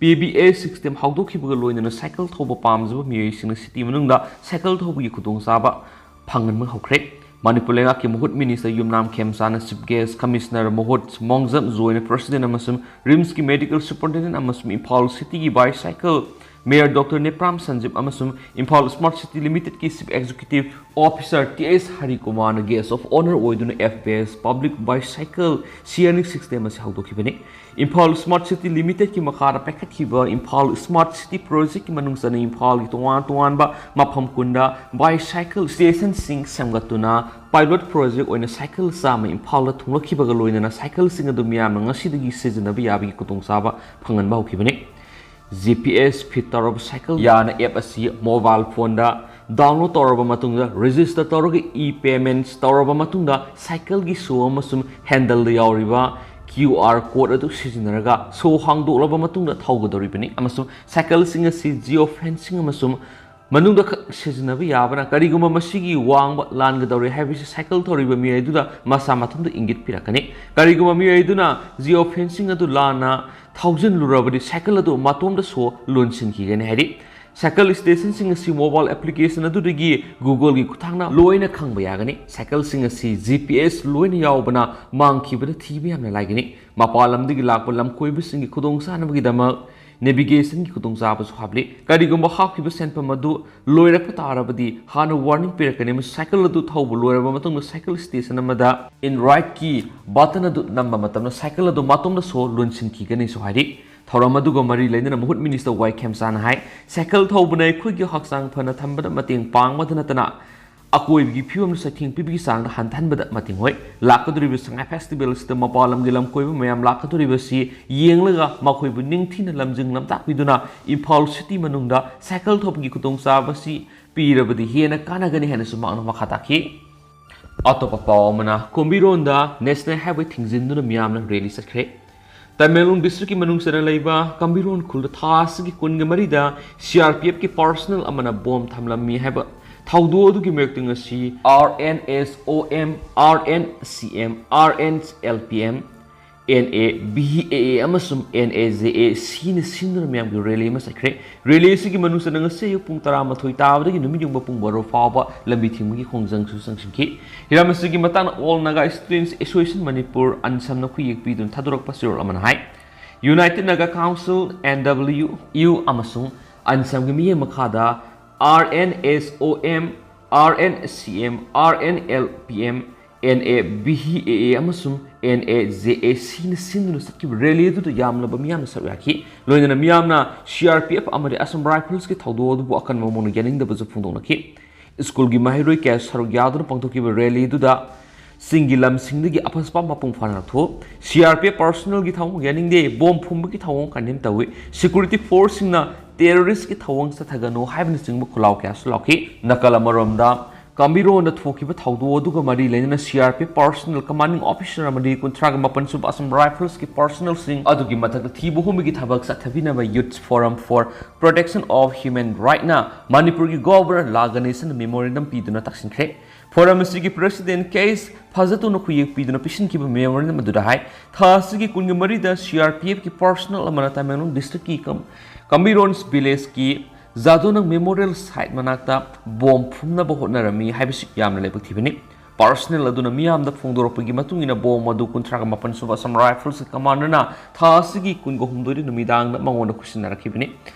P B S system ꯍꯧꯗꯣꯛꯈꯤꯕꯒ ꯂꯣꯏꯅꯅ ꯁꯥꯏꯀꯜ ꯊꯧꯕ ꯄꯥꯝꯖꯕ ꯃꯤꯑꯣꯏꯁꯤꯡꯅ ꯁꯤꯇꯤ ꯃꯅꯨꯡꯗ ꯁꯥꯏꯀꯜ ꯊꯧꯕꯒꯤ ꯈꯨꯗꯣꯡꯆꯥꯕ ꯐꯪꯍꯟꯕ ꯍꯧꯈ꯭ꯔꯦ꯫ ꯃꯅꯤꯄꯨꯔ ꯂꯩꯉꯥꯛꯀꯤ ꯃꯍꯨꯠ ꯃꯤꯅꯤꯁꯇꯔ ꯌꯨꯝꯅꯥꯝ ꯈꯦꯝꯆꯥꯅ ꯆꯤꯐ ꯒꯦꯁ, ꯀꯃꯤꯁꯅꯔ ꯃꯍꯨꯠ ꯃꯣꯡꯖꯝ ꯖꯣꯏꯅ ꯄ꯭ꯔꯁꯤꯗꯦꯟ ꯑꯃꯁꯨꯡ ꯔꯤꯝꯁꯀꯤ ꯃꯦꯗꯤꯀꯦꯜ ꯁꯨꯄꯔꯤꯟꯇꯦꯟꯗꯦꯟ ꯑꯃꯁꯨꯡ ꯏꯝꯐꯥꯜ ꯁꯤꯇꯤꯒꯤ bicycle mayor doctor Nepram Sanjeev ꯑꯃꯁꯨꯡ ꯏꯝꯐꯥꯜ ꯁ꯭ꯃꯥꯔꯠ ꯁꯤꯇꯤ ꯂꯤꯃꯤꯇꯦꯗꯀꯤ chief executive officer T S ꯍꯔꯤꯀꯨꯃꯥꯔꯅ ꯒꯦꯁ ꯑꯣꯐ ꯑꯣꯅꯔ ꯑꯣꯏꯗꯨꯅ F B S Public Bicycle Sharing System ꯑꯁꯤ ꯍꯧꯗꯣꯛꯈꯤꯕꯅꯤ꯫ ꯏꯝꯐꯥꯜ ꯁ꯭ꯃꯥꯔꯠ ꯁꯤꯇꯤ ꯂꯤꯃꯤꯇꯦꯗꯀꯤ ꯃꯈꯥꯗ ꯄꯥꯏꯈꯠꯈꯤꯕ ꯏꯝꯐꯥꯜ ꯁ꯭ꯃꯥꯔꯠ ꯁꯤꯇꯤ ꯄ꯭ꯔꯣꯖꯦꯛꯀꯤ ꯃꯅꯨꯡ ꯆꯟꯅ ꯏꯝꯐꯥꯜꯒꯤ ꯇꯣꯉꯥꯟ ꯇꯣꯉꯥꯟꯕ ꯃꯐꯝ ꯀꯨꯟꯗ ꯕꯥꯏꯁꯥꯏꯀꯜ ꯁ꯭ꯇꯦꯁꯟꯁꯤꯡ ꯁꯦꯝꯒꯠꯇꯨꯅ ꯄꯥꯏꯂꯣꯠ ꯄ꯭ꯔꯣꯖꯦꯛ ꯑꯣꯏꯅ ꯁꯥꯏꯀꯜ ꯆꯥꯝꯃ ꯏꯝꯐꯥꯜꯗ ꯊꯨꯡꯂꯛꯈꯤꯕꯒ ꯂꯣꯏꯅꯅ ꯁꯥꯏꯀꯜꯁꯤꯡ ꯑꯗꯨ ꯃꯤꯌꯥꯝꯅ ꯉꯁꯤꯗꯒꯤ ꯁꯤꯖꯤꯟꯅꯕ ꯌꯥꯕꯒꯤ ꯈꯨꯗꯣꯡꯆꯥꯕ ꯐꯪꯍꯟꯕ ꯍꯧꯈꯤꯕꯅꯤ꯫ G P S ꯐꯤꯠ ꯇꯧꯔꯕ ꯁꯥꯏꯀꯜ ꯌꯥꯅ ꯑꯦꯞ ꯑꯁꯤ ꯃꯣꯕꯥꯏꯜ ꯐꯣꯟꯗ ꯗꯥꯎꯟꯂꯣꯗ ꯇꯧꯔꯕ ꯃꯇꯨꯡꯗ, ꯔꯦꯖꯤꯁꯇꯔ ꯇꯧꯔꯒ ꯏ ꯄꯦꯃꯦꯟꯠꯁ ꯇꯧꯔꯕ ꯃꯇꯨꯡꯗ, ꯁꯥꯏꯀꯜꯒꯤ ꯁꯣ ꯑꯃꯁꯨꯡ ꯍꯦꯟꯗꯜꯗ ꯌꯥꯎꯔꯤꯕ Q R ꯀꯣꯗ ꯑꯗꯨ ꯁꯤꯖꯤꯟꯅꯔꯒ ꯁꯣ ꯍꯥꯡꯗꯣꯛꯂꯕ ꯃꯇꯨꯡꯗ ꯊꯧꯒꯗꯧꯔꯤꯕꯅꯤ ꯑꯃꯁꯨꯡ ꯁꯥꯏꯀꯜꯁꯤꯡ ꯑꯁꯤ ꯖꯤꯑꯣ ꯐꯦꯟꯁꯤꯡ ꯑꯃꯁꯨꯡ ꯃꯅꯨꯡꯗ ꯈꯛ ꯁꯤꯖꯤꯟꯅꯕ ꯌꯥꯕꯅ, ꯀꯔꯤꯒꯨꯝꯕ ꯃꯁꯤꯒꯤ ꯋꯥꯡꯕ ꯂꯥꯟꯒꯗꯧꯔꯦ ꯍꯥꯏꯕꯁꯤ ꯁꯥꯏꯀꯜ ꯊꯧꯔꯤꯕ ꯃꯤꯑꯣꯏ ꯑꯗꯨꯗ ꯃꯁꯥ ꯃꯊꯟꯇ ꯏꯪꯒꯤꯠ ꯄꯤꯔꯛꯀꯅꯤ꯫ ꯀꯔꯤꯒꯨꯝꯕ ꯃꯤꯑꯣꯏ ꯑꯗꯨꯅ ꯖꯤꯑꯣ ꯐꯦꯟꯁꯤꯡ ꯑꯗꯨ ꯂꯥꯟꯅ ꯊꯧꯖꯤꯜꯂꯨꯔꯕꯗꯤ, ꯁꯥꯏꯀꯜ ꯑꯗꯨ ꯃꯇꯣꯝꯗ ꯁꯣ ꯂꯣꯟꯁꯤꯟꯈꯤꯒꯅꯤ ꯍꯥꯏꯔꯤ꯫ ꯁꯥꯏꯀꯜ ꯁ꯭ꯇꯦꯁꯟꯁꯤꯡ ꯑꯁꯤ ꯃꯣꯕꯥꯏꯜ ꯑꯦꯄ꯭ꯂꯤꯀꯦꯁꯟ ꯑꯗꯨꯗꯒꯤ Google-ꯒꯤ ꯈꯨꯠꯊꯥꯡꯅ ꯂꯣꯏꯅ ꯈꯪꯕ ꯌꯥꯒꯅꯤ꯫ ꯁꯥꯏꯀꯜꯁꯤꯡ ꯑꯁꯤ G P S ꯂꯣꯏꯅ ꯌꯥꯎꯕꯅ ꯃꯥꯡꯈꯤꯕꯗ ꯊꯤꯕ ꯌꯥꯝꯅ ꯂꯥꯏꯒꯅꯤ꯫ ꯃꯄꯥꯟ ꯂꯝꯗꯒꯤ ꯂꯥꯛꯄ ꯂꯝꯀꯣꯏꯕꯁꯤꯡꯒꯤ ꯈꯨꯗꯣꯡꯆꯥꯅꯕꯒꯤꯗꯃꯛ ꯅꯦꯚꯤꯒꯦꯁꯟꯒꯤ ꯈꯨꯗꯣꯡꯆꯥꯕꯁꯨ ꯍꯥꯞꯂꯤ꯫ ꯀꯔꯤꯒꯨꯝꯕ ꯍꯥꯞꯈꯤꯕ ꯁꯦꯟꯐꯝ ꯑꯗꯨ ꯂꯣꯏꯔꯛꯄ ꯇꯥꯔꯕꯗꯤ, ꯍꯥꯟꯅ ꯋꯥꯔꯅꯤꯡ ꯄꯤꯔꯛꯀꯅꯤ ꯑꯃꯁꯨꯡ ꯁꯥꯏꯀꯜ ꯑꯗꯨ ꯊꯧꯕ ꯂꯣꯏꯔꯕ ꯃꯇꯨꯡꯗ ꯁꯥꯏꯀꯜ ꯁ꯭ꯇꯦꯁꯟ ꯑꯃꯗ ꯏꯟ ꯔꯥꯏꯠꯀꯤ ꯕꯇꯟ ꯑꯗꯨ ꯅꯝꯕ ꯃꯇꯝꯗ ꯁꯥꯏꯀꯜ ꯑꯗꯨ ꯃꯇꯣꯝꯗ ꯁꯣ ꯂꯣꯟꯁꯤꯟꯈꯤꯒꯅꯤꯁꯨ ꯍꯥꯏꯔꯤ꯫ ꯊꯧꯔꯝ ꯑꯗꯨꯒ ꯃꯔꯤ ꯂꯩꯅꯅ ꯃꯍꯨꯠ ꯃꯤꯅꯤꯁꯇꯔ ꯋꯥꯏ ꯈꯦꯝꯆꯥꯅ ꯍꯥꯏ, ꯁꯥꯏꯀꯜ ꯊꯧꯕꯅ ꯑꯩꯈꯣꯏꯒꯤ ꯍꯛꯆꯥꯡ ꯐꯅ ꯊꯝꯕꯗ ꯃꯇꯦꯡ ꯄꯥꯡꯕꯗ ꯅꯠꯇꯅ ꯑꯀꯣꯏꯕꯒꯤ ꯐꯤꯕꯝꯗ ꯆꯩꯊꯦꯡ ꯄꯤꯕꯒꯤ ꯆꯥꯡꯗ ꯍꯟꯊꯍꯟꯕꯗ ꯃꯇꯦꯡ ꯑꯣꯏ꯫ ꯂꯥꯛꯀꯗꯧꯔꯤꯕ ꯁꯉꯥꯏ ꯐꯦꯁꯇꯤꯚꯦꯜ ꯑꯁꯤꯗ ꯃꯄꯥꯟ ꯂꯝꯒꯤ ꯂꯝꯀꯣꯏꯕ ꯃꯌꯥꯝ ꯂꯥꯛꯀꯗꯧꯔꯤꯕꯁꯤ ꯌꯦꯡꯂꯒ ꯃꯈꯣꯏꯕꯨ ꯅꯤꯡꯊꯤꯅ ꯂꯝꯖꯤꯡ ꯂꯝꯇꯥꯛꯄꯤꯗꯨꯅ ꯏꯝꯐꯥꯜ ꯁꯤꯇꯤ ꯃꯅꯨꯡꯗ ꯁꯥꯏꯀꯜ ꯊꯧꯕꯒꯤ ꯈꯨꯗꯣꯡꯆꯥꯕ ꯑꯁꯤ ꯄꯤꯔꯕꯗꯤ ꯍꯦꯟꯅ ꯀꯥꯟꯅꯒꯅꯤ ꯍꯥꯏꯅꯁꯨ ꯃꯍꯥꯛꯅ ꯃꯈꯥ ꯇꯥꯈꯤ꯫ ꯑꯇꯣꯞꯄ ꯄꯥꯎ ꯑꯃꯅ, ꯀꯨꯝꯕꯤꯔꯣꯟꯗ ꯅꯦꯁꯅꯦꯜ ꯍꯥꯏꯋꯦ ꯊꯤꯡꯖꯤꯟꯗꯨꯅ ꯃꯤꯌꯥꯝꯅ ꯔꯦꯂꯤ ꯆꯠꯈ꯭ꯔꯦ꯫ ꯇꯃꯦꯡꯂꯣꯡ ꯗꯤꯁꯇ꯭ꯔꯤꯛꯀꯤ ꯃꯅꯨꯡ ꯆꯟꯅ ꯂꯩꯕ ꯀꯝꯕꯤꯔꯣꯟ ꯈꯨꯜꯗ ꯊꯥ ꯑꯁꯤꯒꯤ ꯀꯨꯟꯒ ꯃꯔꯤꯗ ꯁꯤ ꯑꯥꯔ ꯄꯤ ꯑꯦꯐꯀꯤ ꯄꯥꯔꯁꯅꯦꯜ ꯑꯃꯅ ꯕꯣꯝ ꯊꯝꯂꯝꯃꯤ ꯍꯥꯏꯕ ꯊꯧꯗꯣꯛ ꯑꯗꯨꯒꯤ ꯃꯥꯌꯣꯛꯇ ꯉꯁꯤ R N S O M, R N C M, R N L P M, N A B A A ꯑꯃꯁꯨꯡ ꯑꯦꯟ ꯑꯦ ꯖꯦ ꯑꯦ ꯁꯤꯅ ꯁꯤꯟꯗꯨꯅ ꯃꯤꯌꯥꯝꯒꯤ ꯔꯦꯂꯤ ꯑꯃ ꯆꯠꯈ꯭ꯔꯦ꯫ ꯔꯦꯂꯤ ꯑꯁꯤꯒꯤ ꯃꯅꯨꯡ ꯆꯟꯅ ꯉꯁꯤ ꯑꯌꯨꯛ ꯄꯨꯡ ꯇꯔꯥꯃꯥꯊꯣꯏ ꯇꯥꯕꯗꯒꯤ ꯅꯨꯃꯤꯠ ꯌꯨꯡꯕ ꯄꯨꯡ ꯕꯥꯔꯣ ꯐꯥꯎꯕ ꯂꯝꯕꯤ ꯊꯤꯡꯕꯒꯤ ꯈꯣꯡꯖꯪꯁꯨ ꯆꯪꯁꯤꯟꯈꯤ꯫ ꯍꯤꯔꯝ ꯑꯁꯤꯒꯤ ꯃꯇꯥꯡꯗ All Naga Students Association Manipur, ꯑꯟꯁꯝꯅ ꯈꯨꯌꯦꯛ ꯄꯤꯗꯨꯅ ꯊꯥꯗꯣꯔꯛꯄ ꯆꯦꯔꯣꯜ ꯑꯃꯅ ꯍꯥꯏ, United Naga Council, N W U, ꯑꯃꯁꯨꯡ ꯑꯟꯁꯝꯒꯤ ꯃꯤꯠꯌꯦꯡ ꯃꯈꯥꯗ R N S O M, R N C M, R N L P M, N A B A A ꯑꯃꯁꯨꯡ ꯑꯦꯟ ꯑꯦ ꯖꯦ ꯑꯦ ꯁꯤꯅ ꯁꯤꯟꯗꯨꯅ ꯆꯠꯈꯤꯕ ꯔꯦꯂꯤ ꯑꯗꯨꯗ ꯌꯥꯝꯂꯕ ꯃꯤꯌꯥꯝꯅ ꯁꯔꯨꯛ ꯌꯥꯈꯤ꯫ ꯂꯣꯏꯅꯅ ꯃꯤꯌꯥꯝꯅ ꯁꯤ ꯑꯥꯔ ꯄꯤ ꯑꯦꯐ ꯑꯃꯗꯤ ꯑꯁꯥꯝ ꯔꯥꯏꯐꯜꯁꯀꯤ ꯊꯧꯗꯣꯛ ꯑꯗꯨꯕꯨ ꯑꯀꯟꯕ ꯃꯑꯣꯡꯗ ꯌꯥꯅꯤꯡꯗꯕꯁꯨ ꯐꯣꯡꯗꯣꯛꯅꯈꯤ꯫ ꯁ꯭ꯀꯨꯜꯒꯤ ꯃꯍꯩꯔꯣꯏ ꯀꯌꯥ ꯁꯔꯨꯛ ꯌꯥꯗꯨꯅ ꯄꯥꯡꯊꯣꯛꯈꯤꯕ ꯔꯦꯂꯤ ꯑꯗꯨꯗ ꯆꯤꯡꯒꯤ ꯂꯝꯁꯤꯡꯗꯒꯤ ꯑꯐ ꯑꯄꯥꯝꯕ ꯃꯄꯨꯡ ꯐꯥꯅ ꯂꯥꯛꯊꯣꯛ, ꯁꯤ ꯑꯥꯔ ꯄꯤ ꯑꯦꯐ ꯄꯥꯔꯁꯅꯦꯜꯒꯤ ꯊꯧꯑꯣꯡ ꯌꯥꯅꯤꯡꯗꯦ, ꯕꯣꯝ ꯐꯨꯝꯕꯒꯤ ꯊꯧꯑꯣꯡ ꯀꯟꯗꯦꯝ ꯇꯧꯏ, ꯁꯦꯀ꯭ꯌꯨꯔꯤꯇꯤ ꯐꯣꯔꯁꯁꯤꯡꯅ ꯇꯦꯔꯣꯔꯤꯁ꯭ꯠꯀꯤ ꯊꯧꯑꯣꯡ ꯆꯠꯊꯒꯅꯨ ꯍꯥꯏꯕꯅꯆꯤꯡꯕ ꯈꯣꯜꯂꯥꯎ ꯀꯌꯥꯁꯨ ꯂꯥꯎꯈꯤ꯫ ꯅꯥꯀꯜ ꯑꯃꯔꯣꯝꯗ, ꯀꯝꯕꯤꯔꯣꯟꯗ ꯊꯣꯛꯈꯤꯕ ꯊꯧꯗꯣꯛ ꯑꯗꯨꯒ ꯃꯔꯤ ꯂꯩꯅꯅ C R P F personnel commanding officer ꯑꯃꯗꯤ ꯀꯨꯟꯊ꯭ꯔꯥꯒ ꯃꯥꯄꯟ ꯁꯨꯕ ꯑꯁꯥꯝ ꯔꯥꯏꯐꯜꯁꯀꯤ ꯄꯥꯔꯁꯅꯦꯜꯁꯤꯡ ꯑꯗꯨꯒꯤ ꯃꯊꯛꯇ ꯊꯤꯕ ꯍꯨꯝꯕꯒꯤ ꯊꯕꯛ ꯆꯠꯊꯕꯤꯅꯕ Youth Forum for Protection of Human Rightꯅ ꯃꯅꯤꯄꯨꯔꯒꯤ ꯒꯣꯚꯔꯅꯔ ꯂꯥ ꯒꯅꯦꯁꯟꯗ ꯃꯦꯃꯣꯔꯦꯟꯗꯝ ꯄꯤꯗꯨꯅ ꯇꯛꯁꯤꯟꯈ꯭ꯔꯦ꯫ ꯐꯣꯔꯝ ꯑꯁꯤꯒꯤ ꯄ꯭ꯔꯦꯁꯤꯗꯦꯟꯠ ꯀꯦ ꯑꯦꯁ ꯐꯖꯇꯣꯟꯅ ꯈꯨꯌꯦꯛ ꯄꯤꯗꯨꯅ ꯄꯤꯁꯤꯟꯈꯤꯕ ꯃꯦꯃꯣꯔꯦꯟꯗꯝ ꯑꯗꯨꯗ ꯍꯥꯏ, ꯊꯥ ꯑꯁꯤꯒꯤ ꯀꯨꯟꯒ ꯃꯔꯤꯗ ꯁꯤ ꯑꯥꯔ ꯄꯤ ꯑꯦꯐꯀꯤ ꯄꯥꯔꯁꯅꯦꯜ ꯑꯃꯅ ꯇꯃꯦꯡꯂꯣꯡ ꯗꯤꯁꯇ꯭ꯔꯤꯛꯀꯤ ꯀꯝ-, ꯀꯝꯕꯤꯔꯣꯟꯁ ꯚꯤꯂꯦꯖꯀꯤ ꯖꯥꯗꯣꯅꯪ ꯃꯦꯃꯣꯔꯤꯌꯦꯜ ꯁꯥꯏꯠ ꯃꯅꯥꯛꯇ ꯕꯣꯝ ꯐꯨꯝꯅꯕ ꯍꯣꯠꯅꯔꯝꯃꯤ ꯍꯥꯏꯕꯁꯤ ꯌꯥꯝꯅ ꯂꯥꯏꯕꯛ ꯊꯤꯕꯅꯤ꯫ ꯄꯥꯔꯁꯅꯦꯜ ꯑꯗꯨꯅ ꯃꯤꯌꯥꯝꯗ ꯐꯣꯡꯗꯣꯔꯛꯄꯒꯤ ꯃꯇꯨꯡ ꯏꯟꯅ ꯕꯣꯝ ꯑꯗꯨ ꯀꯨꯟꯊ꯭ꯔꯥꯒ ꯃꯥꯄꯟ ꯁꯨꯕ ꯑꯁꯥꯝ ꯔꯥꯏꯐꯜꯁꯀꯤ ꯀꯃꯥꯟꯗꯔꯅ ꯊꯥ ꯑꯁꯤꯒꯤ ꯀꯨꯟꯒ ꯍꯨꯝꯗꯣꯏꯗ ꯅꯨꯃꯤꯗꯥꯡꯗ ꯃꯉꯣꯟꯗ ꯈꯨꯠꯁꯤꯟꯅꯔꯛꯈꯤꯕꯅꯤ꯫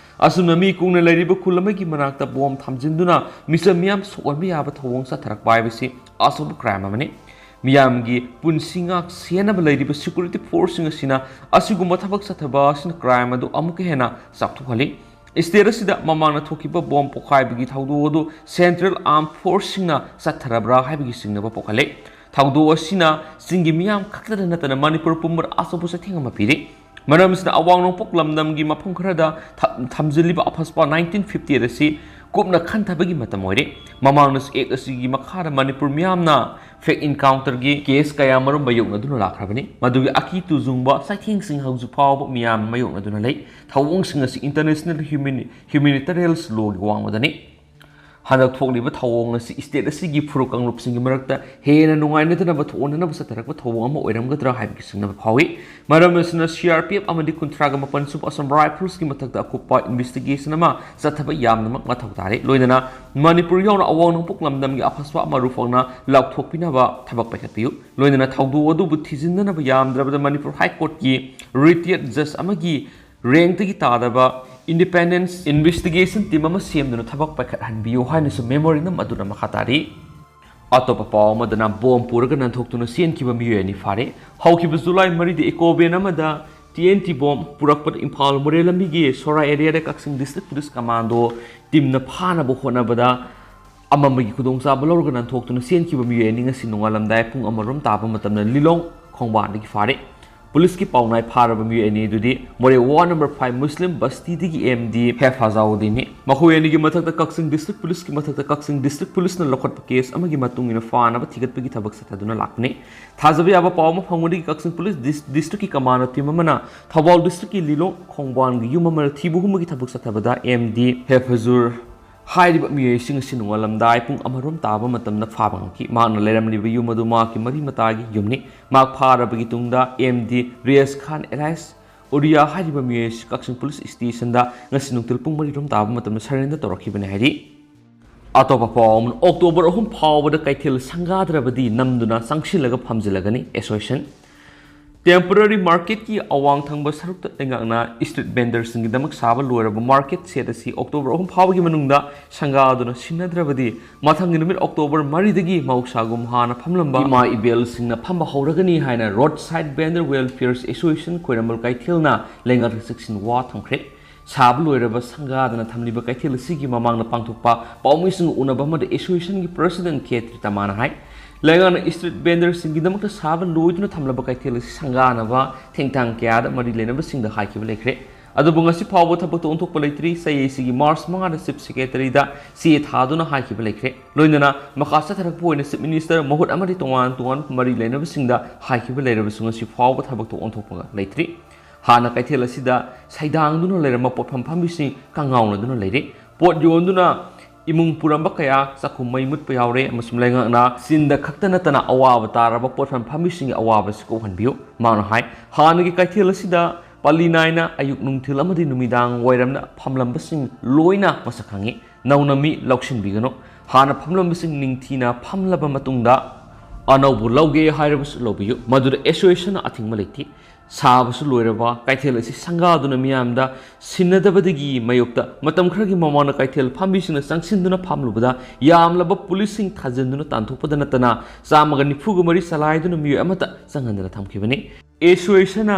ꯑꯁꯨꯝꯅ ꯃꯤ ꯀꯨꯡꯅ ꯂꯩꯔꯤꯕ ꯈꯨꯜ ꯑꯃꯒꯤ ꯃꯅꯥꯛꯇ ꯕꯣꯝ ꯊꯝꯖꯤꯟꯗꯨꯅ ꯃꯤꯆꯝ ꯃꯤꯌꯥꯝ ꯁꯣꯛꯍꯟꯕ ꯌꯥꯕ ꯊꯧꯑꯣꯡ ꯆꯠꯊꯔꯛꯄ ꯍꯥꯏꯕꯁꯤ ꯑꯆꯧꯕ ꯀ꯭ꯔꯥꯏꯝ ꯑꯃꯅꯤ꯫ ꯃꯤꯌꯥꯝꯒꯤ ꯄꯨꯟꯁꯤ ꯉꯥꯛ ꯁꯦꯟꯅꯕ ꯂꯩꯔꯤꯕ ꯁꯦꯀ꯭ꯌꯨꯔꯤꯇꯤ ꯐꯣꯔꯁꯁꯤꯡ ꯑꯁꯤꯅ ꯑꯁꯤꯒꯨꯝꯕ ꯊꯕꯛ ꯆꯠꯊꯕ ꯑꯁꯤꯅ ꯀ꯭ꯔꯥꯏꯝ ꯑꯗꯨ ꯑꯃꯨꯛꯀ ꯍꯦꯟꯅ ꯆꯥꯎꯊꯣꯛꯍꯜꯂꯤ꯫ ꯁ꯭ꯇꯦꯠ ꯑꯁꯤꯗ ꯃꯃꯥꯡꯗ ꯊꯣꯛꯈꯤꯕ ꯕꯣꯝ ꯄꯣꯈꯥꯏꯕꯒꯤ ꯊꯧꯗꯣꯛ ꯑꯗꯨ ꯁꯦꯟꯇ꯭ꯔꯦꯜ ꯑꯥꯔꯝ ꯐꯣꯔꯁꯁꯤꯡꯅ ꯆꯠꯊꯔꯕ꯭ꯔꯥ ꯍꯥꯏꯕꯒꯤ ꯆꯤꯡꯅꯕ ꯄꯣꯛꯍꯜꯂꯤ꯫ ꯊꯧꯗꯣꯛ ꯑꯁꯤꯅ ꯆꯤꯡꯒꯤ ꯃꯤꯌꯥꯝ ꯈꯛꯇꯗ ꯅꯠꯇꯅ ꯃꯅꯤꯄꯨꯔ ꯄꯨꯝꯕꯗ ꯑꯆꯧꯕ ꯆꯩꯊꯦꯡ ꯑꯃ ꯄꯤꯔꯤ꯫ ꯃꯔꯝ ꯑꯁꯤꯅ ꯑꯋꯥꯡ ꯅꯣꯡꯄꯣꯛ ꯂꯝꯗꯝꯒꯤ ꯃꯐꯝ ꯈꯔꯗ ꯊ-, ꯊꯝꯖꯤꯜꯂꯤꯕ ꯑꯐꯁꯄꯥ ꯅꯥꯏꯟꯇꯤꯟ ꯐꯤꯐꯇꯤ ꯑꯦꯠ ꯑꯁꯤ ꯀꯨꯞꯅ ꯈꯟꯊꯕꯒꯤ ꯃꯇꯝ ꯑꯣꯏꯔꯦ꯫ ꯃꯃꯥꯡꯗꯁꯨ ꯑꯦꯛ ꯑꯁꯤꯒꯤ ꯃꯈꯥꯗ ꯃꯅꯤꯄꯨꯔ ꯃꯤꯌꯥꯝꯅ ꯐꯦꯛ ꯏꯟꯀꯥꯎꯟꯇꯔꯒꯤ ꯀꯦꯁ ꯀꯌꯥ ꯃꯔꯨꯝ ꯃꯥꯌꯣꯛꯅꯗꯨꯅ ꯂꯥꯛꯈ꯭ꯔꯕꯅꯤ꯫ ꯃꯗꯨꯒꯤ ꯑꯀꯤ ꯇꯨꯖꯨꯡꯕ ꯆꯩꯊꯦꯡꯁꯤꯡ ꯍꯧꯖꯤꯛ ꯐꯥꯎꯕ ꯃꯤꯌꯥꯝ ꯃꯥꯌꯣꯛꯅꯗꯨꯅ ꯂꯩ꯫ ꯊꯧꯑꯣꯡꯁꯤꯡ ꯑꯁꯤ ꯏꯟꯇꯔꯅꯦꯁꯅꯦꯜ ꯍ꯭ꯌꯨꯃꯤꯅꯤ-, ꯍ꯭ꯌꯨꯃꯤꯅꯤꯇꯔꯤꯌꯟꯁ ꯂꯣꯒꯤ ꯋꯥꯡꯃꯗꯅꯤ꯫ ꯍꯟꯗꯛ ꯊꯣꯛꯂꯤꯕ ꯊꯧꯑꯣꯡ ꯑꯁꯤ ꯁ꯭ꯇꯦꯠ ꯑꯁꯤꯒꯤ ꯐꯨꯔꯨꯞ ꯀꯥꯡꯂꯨꯞꯁꯤꯡꯒꯤ ꯃꯔꯛꯇ ꯍꯦꯟꯅ ꯅꯨꯡꯉꯥꯏꯅꯗꯅꯕ ꯊꯣꯛꯍꯟꯅꯅꯕ ꯆꯠꯊꯔꯛꯄ ꯊꯧꯑꯣꯡ ꯑꯃ ꯑꯣꯏꯔꯝꯒꯗ꯭ꯔꯥ ꯍꯥꯏꯕꯒꯤ ꯆꯤꯡꯅꯕ ꯐꯥꯎꯏ꯫ ꯃꯔꯝ ꯑꯁꯤꯅ ꯁꯤ ꯑꯥꯔ ꯄꯤ ꯑꯦꯐ ꯑꯃꯗꯤ ꯀꯨꯟꯊ꯭ꯔꯥꯒ ꯃꯥꯄꯟ ꯁꯨꯕ ꯑꯁꯥꯝ ꯔꯥꯏꯐꯜꯁꯀꯤ ꯃꯊꯛꯇ ꯑꯀꯨꯞꯄ ꯏꯟꯚꯦꯁꯇꯤꯒꯦꯁꯟ ꯑꯃ ꯆꯠꯊꯕ ꯌꯥꯝꯅꯃꯛ ꯃꯊꯧ ꯇꯥꯔꯦ꯫ ꯂꯣꯏꯅꯅ ꯃꯅꯤꯄꯨꯔ ꯌꯥꯎꯅ ꯑꯋꯥꯡ ꯅꯣꯡꯄꯣꯛ ꯂꯝꯗꯝꯒꯤ ꯑꯐꯁ꯭ꯋꯥ ꯃꯔꯨ ꯐꯪꯅ ꯂꯥꯎꯊꯣꯛꯄꯤꯅꯕ ꯊꯕꯛ ꯄꯥꯏꯈꯠꯄꯤꯌꯨ꯫ ꯂꯣꯏꯅꯅ ꯊꯧꯗꯣꯛ ꯑꯗꯨꯕꯨ ꯊꯤꯖꯤꯟꯅꯅꯕ ꯌꯥꯝꯗ꯭ꯔꯕꯗ ꯃꯅꯤꯄꯨꯔ ꯍꯥꯏ ꯀꯣꯔꯠꯀꯤ ꯔꯤꯇꯥꯌꯔꯗ ꯖꯖ ꯑꯃꯒꯤ ꯔꯦꯡꯛꯇꯒꯤ ꯇꯥꯗꯕ ꯏꯟꯗꯤꯄꯦꯟꯗꯦꯟꯁ ꯏꯟꯚꯦꯁꯇꯤꯒꯦꯁꯟ ꯇꯤꯝ ꯑꯃ ꯁꯦꯝꯗꯨꯅ ꯊꯕꯛ ꯄꯥꯏꯈꯠꯍꯟꯕꯤꯌꯨ ꯍꯥꯏꯅꯁꯨ ꯃꯦꯃꯣꯔꯦꯟꯗꯝ ꯑꯗꯨꯅ ꯃꯈꯥ ꯇꯥꯔꯤ꯫ ꯑꯇꯣꯞꯄ ꯄꯥꯎ ꯑꯃꯗꯅ, ꯕꯣꯝ ꯄꯨꯔꯒ ꯅꯥꯟꯊꯣꯛꯇꯨꯅ ꯆꯦꯟꯈꯤꯕ ꯃꯤꯑꯣꯏ ꯑꯅꯤ ꯐꯥꯔꯦ꯫ ꯍꯧꯈꯤꯕ ꯖꯨꯂꯥꯏ ꯃꯔꯤꯗ ꯏꯀꯣ ꯚꯦꯟ ꯑꯃꯗ ꯇꯤ ꯑꯦꯟ ꯇꯤ ꯕꯣꯝ ꯄꯨꯔꯛꯄꯗ ꯏꯝꯐꯥꯜ ꯃꯣꯔꯦ ꯂꯝꯕꯤꯒꯤ ꯁꯣꯔꯥ ꯑꯦꯔꯤꯌꯥꯗ ꯀꯛꯆꯤꯡ ꯗꯤꯁꯇ꯭ꯔꯤꯛ ꯄꯨꯂꯤꯁ ꯀꯃꯥꯟꯗꯣ ꯇꯤꯝꯅ ꯐꯥꯅꯕ ꯍꯣꯠꯅꯕꯗ ꯑꯃꯝꯕꯒꯤ ꯈꯨꯗꯣꯡꯆꯥꯕ ꯂꯧꯔꯒ ꯅꯥꯟꯊꯣꯛꯇꯨꯅ ꯆꯦꯟꯈꯤꯕ ꯃꯤꯑꯣꯏ ꯑꯅꯤ ꯉꯁꯤ ꯅꯣꯡꯉꯥꯜꯂꯝꯗꯥꯏ ꯄꯨꯡ ꯑꯃꯔꯣꯝ ꯇꯥꯕ ꯃꯇꯝꯗ ꯂꯤꯂꯣꯡ ꯈꯣꯡꯕꯥꯟꯗꯒꯤ ꯐꯥꯔꯦ꯫ ꯄꯨꯂꯤꯁꯀꯤ ꯄꯥꯎꯅꯥꯏ ꯐꯥꯔꯕ ꯃꯤꯑꯣꯏ ꯑꯅꯤ ꯑꯗꯨꯗꯤ ꯃꯣꯔꯦ ꯋꯥꯔꯗ ꯅꯝꯕꯔ ꯐꯥꯏꯚ ꯃꯨꯁꯂꯤꯝ ꯕꯁꯇꯤꯗꯒꯤ ꯑꯦꯝ ꯗꯤ ꯍꯦꯐꯥꯖꯥꯎꯗꯤꯟꯅꯤ꯫ ꯃꯈꯣꯏ ꯑꯅꯤꯒꯤ ꯃꯊꯛꯇ ꯀꯛꯆꯤꯡ ꯗꯤꯁꯇ꯭ꯔꯤꯛ ꯄꯨꯂꯤꯁꯀꯤ ꯃꯊꯛꯇ ꯀꯛꯆꯤꯡ ꯗꯤꯁꯇ꯭ꯔꯤꯛ ꯄꯨꯂꯤꯁꯅ ꯂꯧꯈꯠꯄ ꯀꯦꯁ ꯑꯃꯒꯤ ꯃꯇꯨꯡ ꯏꯟꯅ ꯐꯥꯅꯕ ꯊꯤꯒꯠꯄꯒꯤ ꯊꯕꯛ ꯆꯠꯊꯗꯨꯅ ꯂꯥꯛꯄꯅꯤ꯫ ꯊꯥꯖꯕ ꯌꯥꯕ ꯄꯥꯎ ꯑꯃ ꯐꯪꯕꯗꯒꯤ ꯀꯛꯆꯤꯡ ꯄꯨꯂꯤꯁ ꯗꯤꯁ-, ꯗꯤꯁꯇ꯭ꯔꯤꯛꯀꯤ ꯀꯃꯥꯟꯗꯣ ꯇꯤꯝ ꯑꯃꯅ ꯊꯧꯕꯥꯜ ꯗꯤꯁꯇ꯭ꯔꯤꯛꯀꯤ ꯂꯤꯂꯣꯡ ꯈꯣꯡꯕꯥꯟꯒꯤ ꯌꯨꯝ ꯑꯃꯗ ꯊꯤꯕ ꯍꯨꯝꯕꯒꯤ ꯊꯕꯛ ꯆꯠꯊꯕꯗ ꯑꯦꯝ ꯗꯤ ꯍꯦꯐꯖꯨꯔ ꯍꯥꯏꯔꯤꯕ ꯃꯤꯑꯣꯏꯁꯤꯡ ꯑꯁꯤ ꯅꯣꯡꯉꯥꯜꯂꯝꯗꯥꯏ ꯄꯨꯡ ꯑꯃꯔꯣꯝ ꯇꯥꯕ ꯃꯇꯝꯗ ꯐꯥꯕ ꯉꯝꯈꯤ꯫ ꯃꯍꯥꯛꯅ ꯂꯩꯔꯝꯂꯤꯕ ꯌꯨꯝ ꯑꯗꯨ ꯃꯍꯥꯛꯀꯤ ꯃꯔꯤ ꯃꯇꯥꯒꯤ ꯌꯨꯝꯅꯤ꯫ ꯃꯍꯥꯛ ꯐꯥꯔꯕꯒꯤ ꯇꯨꯡꯗ ꯑꯦꯝ ꯗꯤ ꯔꯤꯌꯥꯁ ꯈꯥꯟ ꯑꯦꯂꯥꯏꯁ ꯎꯔꯤꯌꯥ ꯍꯥꯏꯔꯤꯕ ꯃꯤꯑꯣꯏ ꯑꯁꯤ ꯀꯛꯆꯤꯡ ꯄꯨꯂꯤꯁ ꯁ꯭ꯇꯦꯁꯟꯗ ꯉꯁꯤ ꯅꯨꯡꯊꯤꯜ ꯄꯨꯡ ꯃꯔꯤꯔꯣꯝ ꯇꯥꯕ ꯃꯇꯝꯗ ꯁꯔꯦꯟꯗꯔ ꯇꯧꯔꯛꯈꯤꯕꯅꯤ ꯍꯥꯏꯔꯤ꯫ ꯑꯇꯣꯞꯄ ꯄꯥꯎ ꯑꯃꯅ, ꯑꯣꯛꯇꯣꯕꯔ ꯑꯍꯨꯝ ꯐꯥꯎꯕꯗ ꯀꯩꯊꯦꯜ ꯁꯪꯒꯥꯗ꯭ꯔꯕꯗꯤ ꯅꯝꯗꯨꯅ ꯆꯪꯁꯤꯜꯂꯒ ꯐꯝꯖꯤꯜꯂꯒꯅꯤ ꯑꯦꯁꯣꯁꯤꯌꯦꯁꯟ꯫ ꯇꯦꯝꯄꯣꯔꯔꯤ ꯃꯥꯔꯀꯦꯠꯀꯤ ꯑꯋꯥꯡ ꯊꯪꯕ ꯁꯔꯨꯛꯇ ꯂꯩꯉꯥꯛꯅ ꯁ꯭ꯇ꯭ꯔꯤꯠ ꯚꯦꯟꯗꯔꯁꯤꯡꯒꯤꯗꯃꯛ ꯁꯥꯕ ꯂꯣꯏꯔꯕ ꯃꯥꯔꯀꯦꯠ ꯁꯦꯠ ꯑꯁꯤ ꯑꯣꯛꯇꯣꯕꯔ ꯑꯍꯨꯝ ꯐꯥꯎꯕꯒꯤ ꯃꯅꯨꯡꯗ ꯁꯪꯒꯥꯗꯨꯅ ꯁꯤꯟꯅꯗ꯭ꯔꯕꯗꯤ ꯃꯊꯪꯒꯤ ꯅꯨꯃꯤꯠ ꯑꯣꯛꯇꯣꯕꯔ ꯃꯔꯤꯗꯒꯤ ꯃꯍꯧꯁꯥꯒꯨꯝ ꯍꯥꯟꯅ ꯐꯝꯂꯝꯕ ꯏꯃꯥ ꯏꯕꯦꯜꯁꯤꯡꯅ ꯐꯝꯕ ꯍꯧꯔꯒꯅꯤ ꯍꯥꯏꯅ ꯔꯣꯗ ꯁꯥꯏꯗ ꯚꯦꯟꯗꯔ ꯋꯦꯜꯐꯤꯌꯔꯁ ꯑꯦꯁꯣꯁꯤꯌꯦꯁꯟ ꯈꯣꯏꯔꯝꯕ ꯀꯩꯊꯦꯜꯅ ꯂꯩꯉꯥꯛꯇ ꯆꯦꯛꯁꯤꯟ ꯋꯥ ꯊꯝꯈ꯭ꯔꯦ꯫ ꯁꯥꯕ ꯂꯣꯏꯔꯕ ꯁꯪꯒꯥꯗꯅ ꯊꯝꯂꯤꯕ ꯀꯩꯊꯦꯜ ꯑꯁꯤꯒꯤ ꯃꯃꯥꯡꯗ ꯄꯥꯡꯊꯣꯛꯄ ꯄꯥꯎꯃꯤꯁꯤꯡꯒ ꯎꯅꯕ ꯑꯃꯗ ꯑꯦꯁꯣꯁꯤꯌꯦꯁꯟꯒꯤ ꯄ꯭ꯔꯁꯤꯗꯦꯟ ꯈꯦꯇ꯭ꯔꯤ ꯇꯃꯥꯅ ꯍꯥꯏ, ꯂꯩꯉꯥꯛꯅ ꯁ꯭ꯇ꯭ꯔꯤꯠ ꯚꯦꯟꯗꯔꯁꯤꯡꯒꯤꯗꯃꯛꯇ ꯁꯥꯕ ꯂꯣꯏꯗꯨꯅ ꯊꯝꯂꯕ ꯀꯩꯊꯦꯜ ꯑꯁꯤ ꯁꯪꯒꯥꯅꯕ ꯊꯦꯡꯊꯥꯡ ꯀꯌꯥꯗ ꯃꯔꯤ ꯂꯩꯅꯕꯁꯤꯡꯗ ꯍꯥꯏꯈꯤꯕ ꯂꯩꯈ꯭ꯔꯦ꯫ ꯑꯗꯨꯕꯨ ꯉꯁꯤ ꯐꯥꯎꯕ ꯊꯕꯛꯇ ꯑꯣꯟꯊꯣꯛꯄ ꯂꯩꯇ꯭ꯔꯤ꯫ ꯁꯤ ꯑꯥꯏ ꯑꯦꯁꯤꯒꯤ ꯃꯥꯔꯆ ꯃꯉꯥꯗ ꯆꯤꯐ ꯁꯦꯀ꯭ꯔꯦꯇꯔꯤꯗ ꯆꯦ ꯊꯥꯗꯨꯅ ꯍꯥꯏꯈꯤꯕ ꯂꯩꯈ꯭ꯔꯦ꯫ ꯂꯣꯏꯅꯅ ꯃꯈꯥ ꯆꯠꯊꯔꯛꯄ ꯑꯣꯏꯅ ꯆꯤꯐ ꯃꯤꯅꯤꯁꯇꯔ ꯃꯍꯨꯠ ꯑꯃꯗꯤ ꯇꯣꯉꯥꯟ ꯇꯣꯉꯥꯟꯕ ꯃꯔꯤ ꯂꯩꯅꯕꯁꯤꯡꯗ ꯍꯥꯏꯈꯤꯕ ꯂꯩꯔꯕꯁꯨ ꯉꯁꯤ ꯐꯥꯎꯕ ꯊꯕꯛꯇ ꯑꯣꯟꯊꯣꯛꯄ ꯂꯩꯇ꯭ꯔꯤ꯫ ꯍꯥꯟꯅ ꯀꯩꯊꯦꯜ ꯑꯁꯤꯗ ꯁꯩꯗꯥꯡꯗꯨꯅ ꯂꯩꯔꯝꯕ ꯄꯣꯠꯐꯝ ꯐꯝꯕꯤꯁꯤꯡ ꯀꯪꯉꯥꯎꯅꯗꯨꯅ ꯂꯩꯔꯤ꯫ ꯄꯣꯠ ꯌꯣꯟꯗꯨꯅ ꯏꯃꯨꯡ ꯄꯨꯔꯝꯕ ꯀꯌꯥ ꯆꯥꯛꯈꯨꯝ ꯃꯩ ꯃꯨꯠꯄ ꯌꯥꯎꯔꯦ ꯑꯃꯁꯨꯡ ꯂꯩꯉꯥꯛꯅ ꯆꯤꯟꯗ ꯈꯛꯇ ꯅꯠꯇꯅ ꯑꯋꯥꯕ ꯇꯥꯔꯕ ꯄꯣꯠꯐꯝ ꯐꯝꯕꯤꯁꯤꯡꯒꯤ ꯑꯋꯥꯕꯁꯤ ꯀꯣꯛꯍꯟꯕꯤꯌꯨ꯫ ꯃꯍꯥꯛꯅ ꯍꯥꯏ, ꯍꯥꯟꯅꯒꯤ ꯀꯩꯊꯦꯜ ꯑꯁꯤꯗ ꯄꯜꯂꯤ ꯅꯥꯏꯅ ꯑꯌꯨꯛ ꯅꯨꯡꯊꯤꯜ ꯑꯃꯗꯤ ꯅꯨꯃꯤꯗꯥꯡ ꯋꯥꯏꯔꯝꯗ ꯐꯝꯂꯝꯕꯁꯤꯡ ꯂꯣꯏꯅ ꯃꯁꯛ ꯈꯪꯉꯤ꯫ ꯅꯧꯅ ꯃꯤ ꯂꯧꯁꯤꯟꯕꯤꯒꯅꯨ꯫ ꯍꯥꯟꯅ ꯐꯝꯂꯝꯕꯁꯤꯡ ꯅꯤꯡꯊꯤꯅ ꯐꯝꯂꯕ ꯃꯇꯨꯡꯗ ꯑꯅꯧꯕ ꯂꯧꯒꯦ ꯍꯥꯏꯔꯕꯁꯨ ꯂꯧꯕꯤꯌꯨ꯫ ꯃꯗꯨꯗ ꯑꯦꯁꯣꯁꯤꯌꯦꯁꯟꯅ ꯑꯊꯤꯡꯕ ꯂꯩꯇꯦ꯫ ꯁꯥꯕꯁꯨ ꯂꯣꯏꯔꯕ ꯀꯩꯊꯦꯜ ꯑꯁꯤ ꯁꯪꯒꯥꯗꯨꯅ ꯃꯤꯌꯥꯝꯗ ꯁꯤꯟꯅꯗꯕꯗꯒꯤ ꯃꯥꯌꯣꯛꯇ ꯃꯇꯝ ꯈꯔꯒꯤ ꯃꯃꯥꯡꯗ ꯀꯩꯊꯦꯜ ꯐꯝꯕꯤꯁꯤꯡꯅ ꯆꯪꯁꯤꯟꯗꯨꯅ ꯐꯝꯂꯨꯕꯗ ꯌꯥꯝꯂꯕ ꯄꯨꯂꯤꯁꯁꯤꯡ ꯊꯥꯖꯤꯟꯗꯨꯅ ꯇꯥꯟꯊꯣꯛꯄꯗ ꯅꯠꯇꯅ ꯆꯥꯝꯃꯒ ꯅꯤꯐꯨꯒ ꯃꯔꯤ ꯆꯂꯥꯏꯗꯨꯅ ꯃꯤꯑꯣꯏ ꯑꯃꯠꯇ ꯆꯪꯍꯟꯗꯅ ꯊꯝꯈꯤꯕꯅꯤ꯫ ꯑꯦꯁꯣꯁꯤꯌꯦꯁꯟꯅ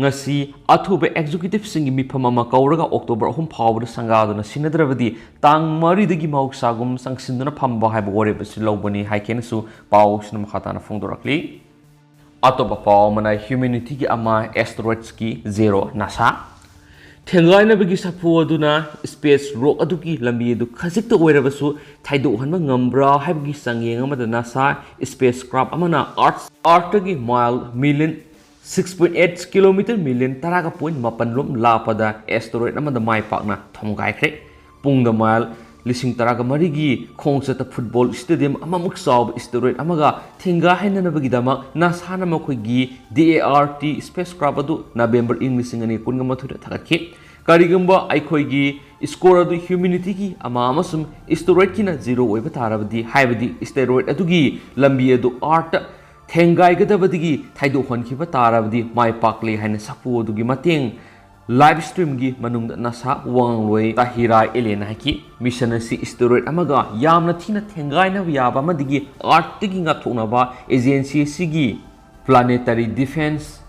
ꯉꯁꯤ ꯑꯊꯨꯕ ꯑꯦꯛꯖꯤꯀ꯭ꯌꯨꯇꯤꯚꯁꯤꯡꯒꯤ ꯃꯤꯐꯝ ꯑꯃ ꯀꯧꯔꯒ ꯑꯣꯛꯇꯣꯕꯔ ꯑꯍꯨꯝ ꯐꯥꯎꯕꯗ ꯁꯪꯒꯥꯗꯨꯅ ꯁꯤꯟꯅꯗ꯭ꯔꯕꯗꯤ ꯇꯥꯡ ꯃꯔꯤꯗꯒꯤ ꯃꯍꯧꯁꯥꯒꯨꯝ ꯆꯪꯁꯤꯟꯗꯨꯅ ꯐꯝꯕ ꯍꯥꯏꯕ ꯋꯥꯔꯦꯞ ꯑꯁꯤ ꯂꯧꯕꯅꯤ ꯍꯥꯏꯈꯤꯅꯁꯨ ꯄꯥꯎꯁꯤꯅ ꯃꯈꯥ ꯇꯥꯅ ꯐꯣꯡꯗꯣꯔꯛꯂꯤ꯫ ꯑꯇꯣꯞꯄ ꯄꯥꯎ ꯑꯃꯅ ꯍ꯭ꯌꯨꯃꯦꯅꯤꯇꯤꯒꯤ ꯑꯃ, ꯑꯦꯁꯇꯔꯣꯏꯗꯁꯀꯤ ꯖꯦꯔꯣ ꯅꯥꯁꯥ꯫ ꯊꯦꯡꯒꯥꯏꯅꯕꯒꯤ ꯁꯥꯐꯨ ꯑꯗꯨꯅ ꯁ꯭ꯄꯦꯁ ꯔꯣꯛ ꯑꯗꯨꯒꯤ ꯂꯝꯕꯤ ꯑꯗꯨ ꯈꯖꯤꯛꯇ ꯑꯣꯏꯔꯕꯁꯨ ꯊꯩꯗꯣꯛꯍꯟꯕ ꯉꯝꯕ꯭ꯔꯥ ꯍꯥꯏꯕꯒꯤ ꯆꯥꯡꯌꯦꯡ ꯑꯃꯗ ꯅꯥꯁꯥ ꯁ꯭ꯄꯦꯁ ꯀ꯭ꯔꯥꯐ ꯑꯃꯅ ꯑꯥꯔꯊ, ꯑꯥꯔꯊꯇꯒꯤ mile million six point eight kilometer, million ꯇꯔꯥꯒ ꯄꯣꯏꯟ ꯃꯥꯄꯟ ꯂꯣꯝ ꯂꯥꯞꯄꯗ ꯑꯦꯁꯇꯔꯣꯏꯗ ꯑꯃꯗ ꯃꯥꯏ ꯄꯥꯛꯅ ꯊꯣꯝꯒꯥꯏꯈ꯭ꯔꯦ꯫ ꯄꯨꯡꯗ ꯃꯥꯏꯜ ꯂꯤꯁꯤꯡ ꯇꯔꯥꯒ ꯃꯔꯤꯒꯤ ꯈꯣꯡꯆꯠꯇ ꯐꯨꯠꯕꯣꯜ ꯁ꯭ꯇꯦꯗꯤꯌꯝ ꯑꯃꯃꯨꯛ ꯆꯥꯎꯕ ꯑꯦꯁꯇꯔꯣꯏꯗ ꯑꯃꯒ ꯊꯦꯡꯒꯥꯏꯅꯅꯕꯒꯤꯗꯃꯛ ꯅꯥꯁꯥꯅ ꯃꯈꯣꯏꯒꯤ D A R T spacecraft ꯑꯗꯨ ꯅꯕꯦꯝꯕꯔ ꯏꯪ ꯂꯤꯁꯤꯡ ꯑꯅꯤ ꯀꯨꯟꯒ ꯃꯥꯊꯣꯏꯗ ꯊꯥꯒꯠꯈꯤ꯫ ꯀꯔꯤꯒꯨꯝꯕ ꯑꯩꯈꯣꯏꯒꯤ ꯁ꯭ꯀꯣꯔ ꯑꯗꯨ ꯍ꯭ꯌꯨꯃꯦꯅꯤꯇꯤꯒꯤ ꯑꯃ ꯑꯃꯁꯨꯡ ꯑꯦꯁꯇꯔꯣꯏꯗꯀꯤꯅ ꯖꯤꯔꯣ ꯑꯣꯏꯕ ꯇꯥꯔꯕꯗꯤ, ꯍꯥꯏꯕꯗꯤ ꯑꯦꯁꯇꯔꯣꯏꯗ ꯑꯗꯨꯒꯤ ꯂꯝꯕꯤ ꯑꯗꯨ ꯑꯥꯔꯊꯇ ꯊꯦꯡꯒꯥꯏꯒꯗꯕꯗꯒꯤ ꯊꯩꯗꯣꯛꯍꯟꯈꯤꯕ ꯇꯥꯔꯕꯗꯤ ꯃꯥꯏ ꯄꯥꯛꯂꯦ ꯍꯥꯏꯅ ꯁꯥꯐꯨ ꯑꯗꯨꯒꯤ ꯃꯇꯦꯡ ꯂꯥꯏꯚ ꯁ꯭ꯇ꯭ꯔꯤꯝꯒꯤ ꯃꯅꯨꯡꯗ ꯅꯥꯁꯥ ꯋꯥꯉꯥꯡꯂꯣꯏ ꯇꯥꯍꯤꯔꯥ ꯑꯦꯂꯦꯅ ꯍꯥꯏꯈꯤ꯫ ꯃꯤꯁꯟ ꯑꯁꯤ ꯑꯦꯁꯇꯔꯣꯏꯗ ꯑꯃꯒ ꯌꯥꯝꯅ ꯊꯤꯅ ꯊꯦꯡꯒꯥꯏꯅꯕ ꯌꯥꯕ ꯑꯃꯗꯒꯤ ꯑꯥꯔꯊꯇꯒꯤ ꯉꯥꯛꯊꯣꯛꯅꯕ ꯑꯦꯖꯦꯟꯁꯤ ꯑꯁꯤꯒꯤ ꯄ꯭ꯂꯥꯅꯦꯇꯔꯤ ꯗꯤꯐꯦꯟꯁ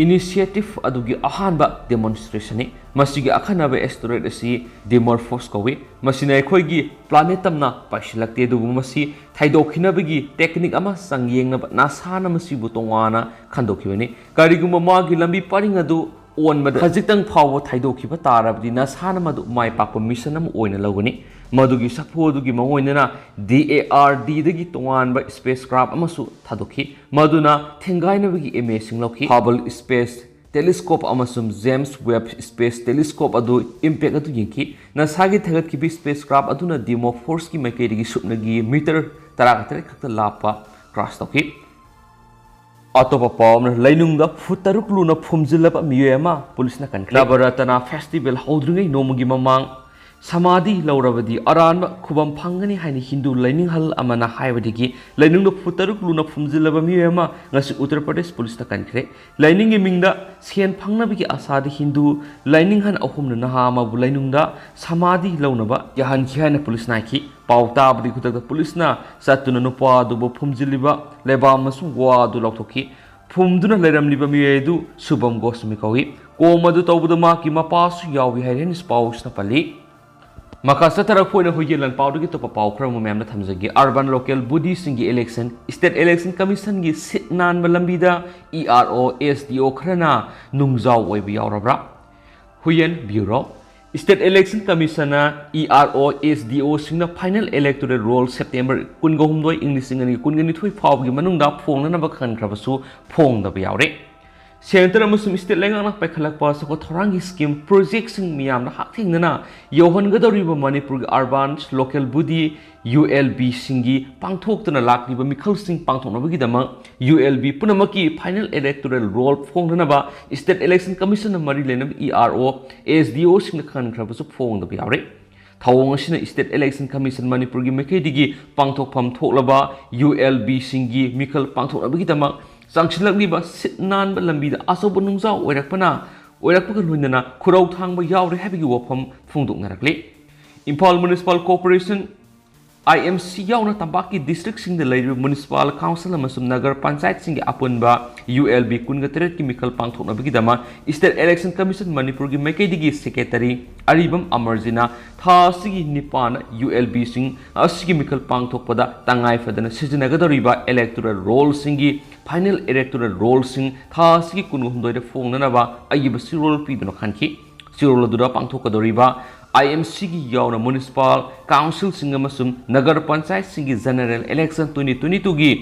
ꯏꯅꯤꯁꯤꯌꯦꯇꯤꯚ ꯑꯗꯨꯒꯤ ꯑꯍꯥꯟꯕ ꯗꯦꯃꯣꯟꯁꯇ꯭ꯔꯦꯁꯟꯅꯤ꯫ ꯃꯁꯤꯒꯤ ꯑꯈꯟꯅꯕ ꯑꯦꯁꯇꯔꯣꯏꯗ ꯑꯁꯤ ꯗꯤꯃꯣꯔꯐꯣꯁ ꯀꯧꯏ꯫ ꯃꯁꯤꯅ ꯑꯩꯈꯣꯏꯒꯤ ꯄ꯭ꯂꯥꯅꯦꯠ ꯇꯝꯅ ꯄꯥꯏꯁꯤꯜꯂꯛꯇꯦ, ꯑꯗꯨꯕꯨ ꯃꯁꯤ ꯊꯩꯗꯣꯛꯈꯤꯅꯕꯒꯤ ꯇꯦꯛꯅꯤꯛ ꯑꯃ ꯆꯥꯡꯌꯦꯡꯅꯕ ꯅꯥꯁꯥꯅ ꯃꯁꯤꯕꯨ ꯇꯣꯉꯥꯟꯅ ꯈꯟꯗꯣꯛꯈꯤꯕꯅꯤ꯫ ꯀꯔꯤꯒꯨꯝꯕ ꯃꯥꯒꯤ ꯂꯝꯕꯤ ꯄꯔꯤꯡ ꯑꯗꯨ ꯑꯣꯟꯕꯗ ꯈꯖꯤꯛꯇꯪ ꯐꯥꯎꯕ ꯊꯩꯗꯣꯛꯈꯤꯕ ꯇꯥꯔꯕꯗꯤ ꯅꯁꯥꯅ ꯃꯗꯨ ꯃꯥꯏ ꯄꯥꯛꯄ ꯃꯤꯁꯟ ꯑꯃ ꯑꯣꯏꯅ ꯂꯧꯒꯅꯤ꯫ ꯃꯗꯨꯒꯤ ꯁꯥꯐꯨ ꯑꯗꯨꯒꯤ ꯃꯑꯣꯡ ꯑꯣꯏꯅꯅ ꯗꯤ ꯑꯦ ꯑꯥꯔ ꯗꯤꯗꯒꯤ ꯇꯣꯉꯥꯟꯕ ꯁ꯭ꯄꯦꯁ ꯀ꯭ꯔꯥꯐ ꯑꯃꯁꯨ ꯊꯥꯗꯣꯛꯈꯤ, ꯃꯗꯨꯅ ꯊꯦꯡꯒꯥꯏꯅꯕꯒꯤ ꯏꯃꯦꯖꯁꯤꯡ ꯂꯧꯈꯤ꯫ ꯍꯕꯜ ꯁ꯭ꯄꯦꯁ ꯇꯦꯂꯤꯁꯀꯣꯞ ꯑꯃꯁꯨꯡ ꯖꯦꯝꯁ ꯋꯦꯕ ꯁ꯭ꯄꯦꯁ ꯇꯦꯂꯤꯁꯀꯣꯞ ꯑꯗꯨ ꯏꯝꯄꯦꯛ ꯑꯗꯨ ꯌꯦꯡꯈꯤ꯫ ꯅꯁꯥꯒꯤ ꯊꯥꯒꯠꯈꯤꯕ ꯁ꯭ꯄꯦꯁ ꯀ꯭ꯔꯥꯐ ꯑꯗꯨꯅ ꯗꯤꯃꯣꯐꯣꯔꯁꯀꯤ ꯃꯥꯏꯀꯩꯗꯒꯤ ꯁꯨꯞꯅꯒꯤ ꯃꯤꯇꯔ ꯇꯔꯥꯒ ꯇꯔꯦꯠ ꯈꯛꯇ ꯂꯥꯞꯄ ꯀ꯭ꯔꯥꯁ ꯇꯧꯈꯤ꯫ ꯑꯇꯣꯞꯄ ꯄꯥꯎ ꯑꯃꯅ, ꯂꯩꯅꯨꯡꯗ ꯐꯨꯠ ꯇꯔꯨꯛ ꯂꯨꯅ ꯐꯨꯝꯖꯤꯜꯂꯕ ꯃꯤꯑꯣꯏ ꯑꯃ ꯄꯨꯂꯤꯁꯅ ꯀꯟꯈ꯭ꯔꯦ꯫ ꯅꯕꯔꯇꯅꯥ ꯐꯦꯁꯇꯤꯚꯦꯜ ꯍꯧꯗ꯭ꯔꯤꯉꯩ ꯅꯣꯡꯃꯒꯤ ꯃꯃꯥꯡ ꯁꯃꯥꯙꯤ ꯂꯧꯔꯕꯗꯤ ꯑꯔꯥꯟꯕ ꯈꯨꯕꯝ ꯐꯪꯒꯅꯤ ꯍꯥꯏꯅ ꯍꯤꯟꯗꯨ ꯂꯥꯏꯅꯤꯡꯍꯜ ꯑꯃꯅ ꯍꯥꯏꯕꯗꯒꯤ ꯂꯩꯅꯨꯡꯗ ꯐꯨꯠ ꯇꯔꯨꯛ ꯂꯨꯅ ꯐꯨꯝꯖꯤꯜꯂꯕ ꯃꯤꯑꯣꯏ ꯑꯃ ꯉꯁꯤ ꯎꯠꯇꯔ ꯄ꯭ꯔꯗꯦꯁ ꯄꯨꯂꯤꯁꯅ ꯀꯟꯈ꯭ꯔꯦ꯫ ꯂꯥꯏꯅꯤꯡꯒꯤ ꯃꯤꯡꯗ ꯁꯦꯟ ꯐꯪꯅꯕꯒꯤ ꯑꯁꯥꯗ ꯍꯤꯟꯗꯨ ꯂꯥꯏꯅꯤꯡꯍꯜ ꯑꯍꯨꯝꯅ ꯅꯍꯥ ꯑꯃꯕꯨ ꯂꯩꯅꯨꯡꯗ ꯁꯃꯥꯙꯤ ꯂꯧꯅꯕ ꯌꯥꯍꯟꯈꯤ ꯍꯥꯏꯅ ꯄꯨꯂꯤꯁꯅ ꯍꯥꯏꯈꯤ꯫ ꯄꯥꯎ ꯇꯥꯕꯗꯒꯤ ꯈꯨꯗꯛꯇ ꯄꯨꯂꯤꯁꯅ ꯆꯠꯇꯨꯅ ꯅꯨꯄꯥ ꯑꯗꯨꯕꯨ ꯐꯨꯝꯖꯤꯜꯂꯤꯕ ꯂꯩꯕꯥꯛ ꯑꯃꯁꯨꯡ ꯋꯥ ꯑꯗꯨ ꯂꯧꯊꯣꯛꯈꯤ꯫ ꯐꯨꯝꯗꯨꯅ ꯂꯩꯔꯝꯂꯤꯕ ꯃꯤꯑꯣꯏ ꯑꯗꯨ ꯁꯨꯚꯝ ꯒꯣꯁ꯭ꯋꯥꯃꯤ ꯀꯧꯏ꯫ ꯀꯣꯝ ꯑꯗꯨ ꯇꯧꯕꯗ ꯃꯍꯥꯛꯀꯤ ꯃꯄꯥꯁꯨ ꯌꯥꯎꯏ ꯍꯥꯏꯔꯦ ꯍꯥꯏꯅ ꯄꯥꯎꯁꯤꯅ ꯄꯜꯂꯤ꯫ ꯃꯈꯥ ꯆꯠꯊꯔꯛꯄ ꯑꯣꯏꯅ ꯍꯨꯏꯌꯦꯟ ꯂꯥꯟꯄꯥꯎꯗꯒꯤ ꯑꯇꯣꯞꯄ ꯄꯥꯎ ꯈꯔ ꯑꯃ ꯃꯌꯥꯝꯗ ꯊꯝꯖꯒꯦ꯫ ꯑꯔꯕꯥꯟ ꯂꯣꯀꯦꯜ ꯕꯣꯗꯤꯁꯤꯡꯒꯤ ꯏꯂꯦꯛꯁꯟ, ꯁ꯭ꯇꯦꯠ ꯏꯂꯦꯛꯁꯟ ꯀꯃꯤꯁꯟꯒꯤ ꯁꯤꯠ ꯅꯥꯟꯕ ꯂꯝꯕꯤꯗ ꯏ ꯑꯥꯔ ꯑꯣ, ꯑꯦꯁ ꯗꯤ ꯑꯣ ꯈꯔꯅ ꯅꯨꯡꯖꯥꯎ ꯑꯣꯏꯕ ꯌꯥꯎꯔꯕ꯭ꯔꯥ? ꯍꯨꯏꯌꯦꯟ ꯕ꯭ꯌꯨꯔꯣ꯫ ꯁ꯭ꯇꯦꯠ ꯏꯂꯦꯛꯁꯟ ꯀꯃꯤꯁꯟꯅ E R O, S D ꯑꯣꯁꯤꯡꯅ ꯐꯥꯏꯅꯦꯜ ꯏꯂꯦꯛꯇꯣꯔꯦꯜ ꯔꯣꯜ ꯁꯦꯞꯇꯦꯝꯕꯔ ꯀꯨꯟꯒ ꯍꯨꯝꯗꯣꯏ, ꯏꯪ ꯂꯤꯁꯤꯡ ꯑꯅꯤ ꯀꯨꯟꯒ ꯅꯤꯊꯣꯏ ꯐꯥꯎꯕꯒꯤ ꯃꯅꯨꯡꯗ ꯐꯣꯡꯅꯅꯕ ꯈꯟꯈ꯭ꯔꯕꯁꯨ ꯐꯣꯡꯗꯕ ꯌꯥꯎꯔꯦ꯫ ꯁꯦꯟꯇꯔ ꯑꯃꯁꯨꯡ ꯁ꯭ꯇꯦꯠ ꯂꯩꯉꯥꯛꯅ ꯄꯥꯏꯈꯠꯂꯛꯄ ꯆꯥꯎꯈꯠ ꯊꯧꯔꯥꯡꯒꯤ ꯁ꯭ꯀꯤꯝ ꯄ꯭ꯔꯣꯖꯦꯛꯁꯤꯡ ꯃꯤꯌꯥꯝꯅ ꯍꯛꯊꯦꯡꯅꯅ ꯌꯧꯍꯟꯒꯗꯧꯔꯤꯕ ꯃꯅꯤꯄꯨꯔꯒꯤ urban local body, U L ꯕꯤꯁꯤꯡꯒꯤ ꯄꯥꯡꯊꯣꯛꯇꯨꯅ ꯂꯥꯛꯂꯤꯕ ꯃꯤꯈꯜꯁꯤꯡ ꯄꯥꯡꯊꯣꯛꯅꯕꯒꯤꯗꯃꯛ ꯌꯨ ꯑꯦꯜ ꯕꯤ ꯄꯨꯝꯅꯃꯛꯀꯤ ꯐꯥꯏꯅꯦꯜ ꯏꯂꯦꯛꯇꯣꯔꯦꯜ ꯔꯣꯜ ꯐꯣꯡꯅꯅꯕ ꯁ꯭ꯇꯦꯠ ꯏꯂꯦꯛꯁꯟ ꯀꯃꯤꯁꯟꯅ ꯃꯔꯤ ꯂꯩꯅꯕ E R O, S D ꯑꯣꯁꯤꯡꯅ ꯈꯟꯈ꯭ꯔꯕꯁꯨ ꯐꯣꯡꯗꯕ ꯌꯥꯎꯔꯦ꯫ ꯊꯧꯑꯣꯡ ꯑꯁꯤꯅ ꯁ꯭ꯇꯦꯠ ꯏꯂꯦꯛꯁꯟ ꯀꯃꯤꯁꯟ ꯃꯅꯤꯄꯨꯔꯒꯤ ꯃꯥꯏꯀꯩꯗꯒꯤ ꯄꯥꯡꯊꯣꯛꯐꯝ ꯊꯣꯛꯂꯕ ꯌꯨ ꯑꯦꯜ ꯕꯤꯁꯤꯡꯒꯤ ꯃꯤꯈꯜ ꯄꯥꯡꯊꯣꯛꯅꯕꯒꯤꯗꯃꯛ ꯆꯪꯁꯤꯜꯂꯛꯂꯤꯕ ꯁꯤꯠ ꯅꯥꯟꯕ ꯂꯝꯕꯤꯗ ꯑꯆꯧꯕ ꯅꯨꯡꯖꯥꯎ ꯑꯣꯏꯔꯛꯄꯅ, ꯑꯣꯏꯔꯛꯄꯒ ꯂꯣꯏꯅꯅ ꯈꯨꯔꯧ ꯊꯥꯡꯕ ꯌꯥꯎꯔꯦ ꯍꯥꯏꯕꯒꯤ ꯋꯥꯐꯝ ꯐꯣꯡꯗꯣꯛꯅꯔꯛꯂꯤ꯫ ꯏꯝꯐꯥꯜ ꯃ꯭ꯌꯨꯅꯤꯁꯤꯄꯥꯜ ꯀꯣꯔꯄꯣꯔꯦꯁꯟ, ꯑꯥꯏ ꯑꯦꯝ ꯁꯤ ꯌꯥꯎꯅ ꯇꯝꯄꯥꯛꯀꯤ ꯗꯤꯁꯇ꯭ꯔꯤꯛꯁꯤꯡꯗ ꯂꯩꯔꯤꯕ ꯃ꯭ꯌꯨꯅꯤꯁꯤꯄꯥꯜ ꯀꯥꯎꯟꯁꯤꯜ ꯑꯃꯁꯨꯡ ꯅꯒꯔ ꯄꯟꯆꯥꯌꯠꯁꯤꯡꯒꯤ ꯑꯄꯨꯟꯕ ꯌꯨ ꯑꯦꯜ ꯕꯤ ꯀꯨꯟꯒ ꯇꯔꯦꯠꯀꯤ ꯃꯤꯈꯜ ꯄꯥꯡꯊꯣꯛꯅꯕꯒꯤꯗꯃꯛ ꯁ꯭ꯇꯦꯠ ꯏꯂꯦꯛꯁꯟ ꯀꯃꯤꯁꯟ ꯃꯅꯤꯄꯨꯔꯒꯤ ꯃꯥꯏꯀꯩꯗꯒꯤ ꯁꯦꯀ꯭ꯔꯦꯇꯔꯤ ꯑꯔꯤꯕꯝ ꯑꯃꯔꯖꯤꯅ ꯊꯥ ꯑꯁꯤꯒꯤ ꯅꯤꯄꯥꯟꯗ ꯌꯨ ꯑꯦꯜ ꯕꯤꯁꯤꯡ ꯑꯁꯤꯒꯤ ꯃꯤꯈꯜ ꯄꯥꯡꯊꯣꯛꯄꯗ ꯇꯉꯥꯏ ꯐꯗꯅ ꯁꯤꯖꯤꯟꯅꯒꯗꯧꯔꯤꯕ ꯏꯂꯦꯛꯇꯣꯔꯦꯜ ꯔꯣꯜꯁꯤꯡꯒꯤ ꯐꯥꯏꯅꯦꯜ ꯏꯂꯦꯛꯇꯣꯔꯦꯜ ꯔꯣꯜꯁꯤꯡ ꯊꯥ ꯑꯁꯤꯒꯤ ꯀꯨꯟꯍꯨꯝꯗꯣꯏꯗ ꯐꯣꯡꯅꯅꯕ ꯑꯏꯕ ꯆꯦꯔꯣꯜ ꯄꯤꯗꯨꯅ ꯈꯟꯈꯤ꯫ ꯆꯦꯔꯣꯜ ꯑꯗꯨꯗ ꯄꯥꯡꯊꯣꯛꯀꯗꯧꯔꯤꯕ ꯑꯥꯏ ꯑꯦꯝ ꯁꯤꯒꯤ ꯌꯥꯎꯅ ꯃ꯭ꯌꯨꯅꯤꯁꯤꯄꯥꯜ ꯀꯥꯎꯟꯁꯤꯜꯁꯤꯡ ꯑꯃꯁꯨꯡ ꯅꯒꯔ ꯄꯟꯆꯥꯌꯠꯁꯤꯡꯒꯤ ꯖꯦꯅꯔꯦꯜ ꯏꯂꯦꯛꯁꯟ ꯇ꯭ꯋꯦꯟꯇꯤ ꯇ꯭ꯋꯦꯟꯇꯤ ꯇꯨꯒꯤ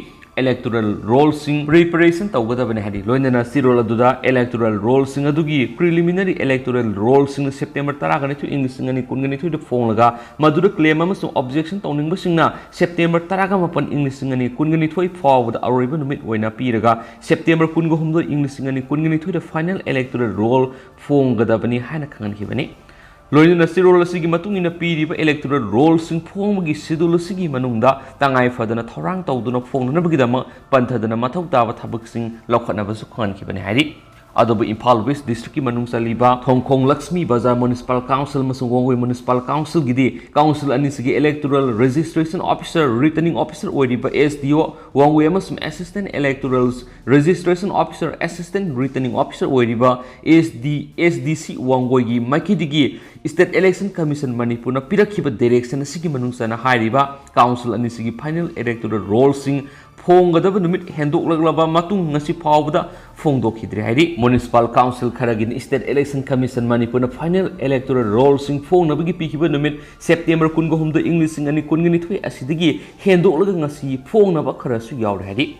ꯏꯂꯦꯛꯇꯣꯔꯦꯜ ꯔꯣꯜꯁꯤꯡ ꯄ꯭ꯔꯤꯄꯦꯔꯦꯁꯟ ꯇꯧꯒꯗꯕꯅꯤ ꯍꯥꯏꯔꯤ꯫ ꯂꯣꯏꯅꯅ ꯆꯦꯔꯣꯜ ꯑꯗꯨꯗ ꯏꯂꯦꯛꯇꯣꯔꯦꯜ ꯔꯣꯜꯁꯤꯡ ꯑꯗꯨꯒꯤ ꯄ꯭ꯔꯤꯂꯤꯃꯤꯅꯔꯤ ꯏꯂꯦꯛꯇꯣꯔꯦꯜ ꯔꯣꯜꯁꯤꯡꯅ ꯁꯦꯞꯇꯦꯝꯕꯔ ꯇꯔꯥꯒ ꯅꯤꯊꯣꯏ, ꯏꯪ ꯂꯤꯁꯤꯡ ꯑꯅꯤ ꯀꯨꯟꯒ ꯅꯤꯊꯣꯏꯗ ꯐꯣꯡꯂꯒ ꯃꯗꯨꯗ ꯀ꯭ꯂꯦꯝ ꯑꯃꯁꯨꯡ ꯑꯣꯕꯖꯦꯛꯁꯟ ꯇꯧꯅꯤꯡꯕꯁꯤꯡꯅ ꯁꯦꯞꯇꯦꯝꯕꯔ ꯇꯔꯥꯒ ꯃꯥꯄꯟ, ꯏꯪ ꯂꯤꯁꯤꯡ ꯑꯅꯤ ꯀꯨꯟꯒ ꯅꯤꯊꯣꯏ ꯐꯥꯎꯕꯗ ꯑꯔꯣꯏꯕ ꯅꯨꯃꯤꯠ ꯑꯣꯏꯅ ꯄꯤꯔꯒ ꯁꯦꯞꯇꯦꯝꯕꯔ ꯀꯨꯟꯒ ꯍꯨꯝꯗꯣꯏ, ꯏꯪ ꯂꯤꯁꯤꯡ ꯑꯅꯤ ꯀꯨꯟꯒ ꯅꯤꯊꯣꯏꯗ ꯐꯥꯏꯅꯦꯜ ꯏꯂꯦꯛꯇꯣꯔꯦꯜ ꯔꯣꯜ ꯐꯣꯡꯒꯗꯕꯅꯤ ꯍꯥꯏꯅ ꯈꯪꯍꯟꯈꯤꯕꯅꯤ꯫ ꯂꯣꯏꯅꯅ ꯆꯦꯔꯣꯜ ꯑꯁꯤꯒꯤ ꯃꯇꯨꯡ ꯏꯟꯅ ꯄꯤꯔꯤꯕ ꯏꯂꯦꯛꯇꯣꯔꯦꯜ ꯔꯣꯜꯁꯤꯡ ꯐꯣꯡꯕꯒꯤ ꯁꯦꯗꯨꯜ ꯑꯁꯤꯒꯤ ꯃꯅꯨꯡꯗ ꯇꯉꯥꯏ ꯐꯗꯅ ꯊꯧꯔꯥꯡ ꯇꯧꯗꯨꯅ ꯐꯣꯡꯅꯅꯕꯒꯤꯗꯃꯛ ꯄꯟꯊꯗꯅ ꯃꯊꯧ ꯇꯥꯕ ꯊꯕꯛꯁꯤꯡ ꯂꯧꯈꯠꯅꯕꯁꯨ ꯈꯪꯍꯟꯈꯤꯕꯅꯤ ꯍꯥꯏꯔꯤ꯫ ꯑꯗꯨꯕꯨ ꯏꯝꯐꯥꯜ ꯋꯦꯁ ꯗꯤꯁꯇ꯭ꯔꯤꯛꯀꯤ ꯃꯅꯨꯡ ꯆꯜꯂꯤꯕ ꯊꯣꯡꯈꯣꯡ ꯂꯛꯁꯃꯤ ꯕꯖꯥꯔ ꯃ꯭ꯌꯨꯅꯤꯁꯤꯄꯥꯜ ꯀꯥꯎꯟꯁꯤꯜ ꯑꯃꯁꯨꯡ ꯋꯥꯡꯒꯣꯏ ꯃ꯭ꯌꯨꯅꯤꯁꯤꯄꯥꯜ ꯀꯥꯎꯟꯁꯤꯜꯒꯤꯗꯤ ꯀꯥꯎꯟꯁꯤꯜ ꯑꯅꯤꯁꯤꯒꯤ electoral registration officer, returning officer ꯑꯣꯏꯔꯤꯕ ꯑꯦꯁ ꯗꯤ ꯑꯣ ꯋꯥꯡꯒꯣꯏ ꯑꯃꯁꯨꯡ assistant electoral registration officer, assistant returning officer ꯑꯣꯏꯔꯤꯕ ꯑꯦꯁ ꯗꯤ, ꯑꯦꯁ ꯗꯤ ꯁꯤ ꯋꯥꯡꯒꯣꯏꯒꯤ ꯃꯥꯏꯀꯩꯗꯒꯤ ꯏꯁꯇꯦꯠ ꯏꯂꯦꯛꯁꯟ ꯀꯃꯤꯁꯟ ꯃꯅꯤꯄꯨꯔꯅ ꯄꯤꯔꯛꯈꯤꯕ ꯗꯥꯏꯔꯦꯛꯁꯟ ꯑꯁꯤꯒꯤ ꯃꯅꯨꯡ ꯆꯟꯅ ꯍꯥꯏꯔꯤꯕ ꯀꯥꯎꯟꯁꯤꯜ ꯑꯅꯤꯁꯤꯒꯤ ꯐꯥꯏꯅꯦꯜ ꯏꯂꯦꯛꯇꯣꯔꯦꯜ ꯔꯣꯜꯁꯤꯡ ꯐꯣꯡꯒꯗꯕ ꯅꯨꯃꯤꯠ ꯍꯦꯟꯗꯣꯛꯂꯛꯂꯕ ꯃꯇꯨꯡ ꯉꯁꯤ ꯐꯥꯎꯕꯗ ꯐꯣꯡꯗꯣꯛꯈꯤꯗ꯭ꯔꯦ ꯍꯥꯏꯔꯤ꯫ ꯃ꯭ꯌꯨꯅꯤꯁꯤꯄꯥꯜ ꯀꯥꯎꯟꯁꯤꯜ ꯈꯔꯒꯤꯅ ꯏꯁꯇꯦꯠ ꯏꯂꯦꯛꯁꯟ ꯀꯃꯤꯁꯟ ꯃꯅꯤꯄꯨꯔꯅ ꯐꯥꯏꯅꯦꯜ ꯏꯂꯦꯛꯇꯣꯔꯦꯜ ꯔꯣꯜꯁꯤꯡ ꯐꯣꯡꯅꯕꯒꯤ ꯄꯤꯈꯤꯕ ꯅꯨꯃꯤꯠ ꯁꯦꯞꯇꯦꯝꯕꯔ ꯀꯨꯟꯒ ꯍꯨꯝꯗꯣꯏ, ꯏꯪ ꯂꯤꯁꯤꯡ ꯑꯅꯤ ꯀꯨꯟꯒ ꯅꯤꯊꯣꯏ ꯑꯁꯤꯗꯒꯤ ꯍꯦꯟꯗꯣꯛꯂꯒ ꯉꯁꯤ ꯐꯣꯡꯅꯕ ꯈꯔꯁꯨ ꯌꯥꯎꯔꯦ ꯍꯥꯏꯔꯤ꯫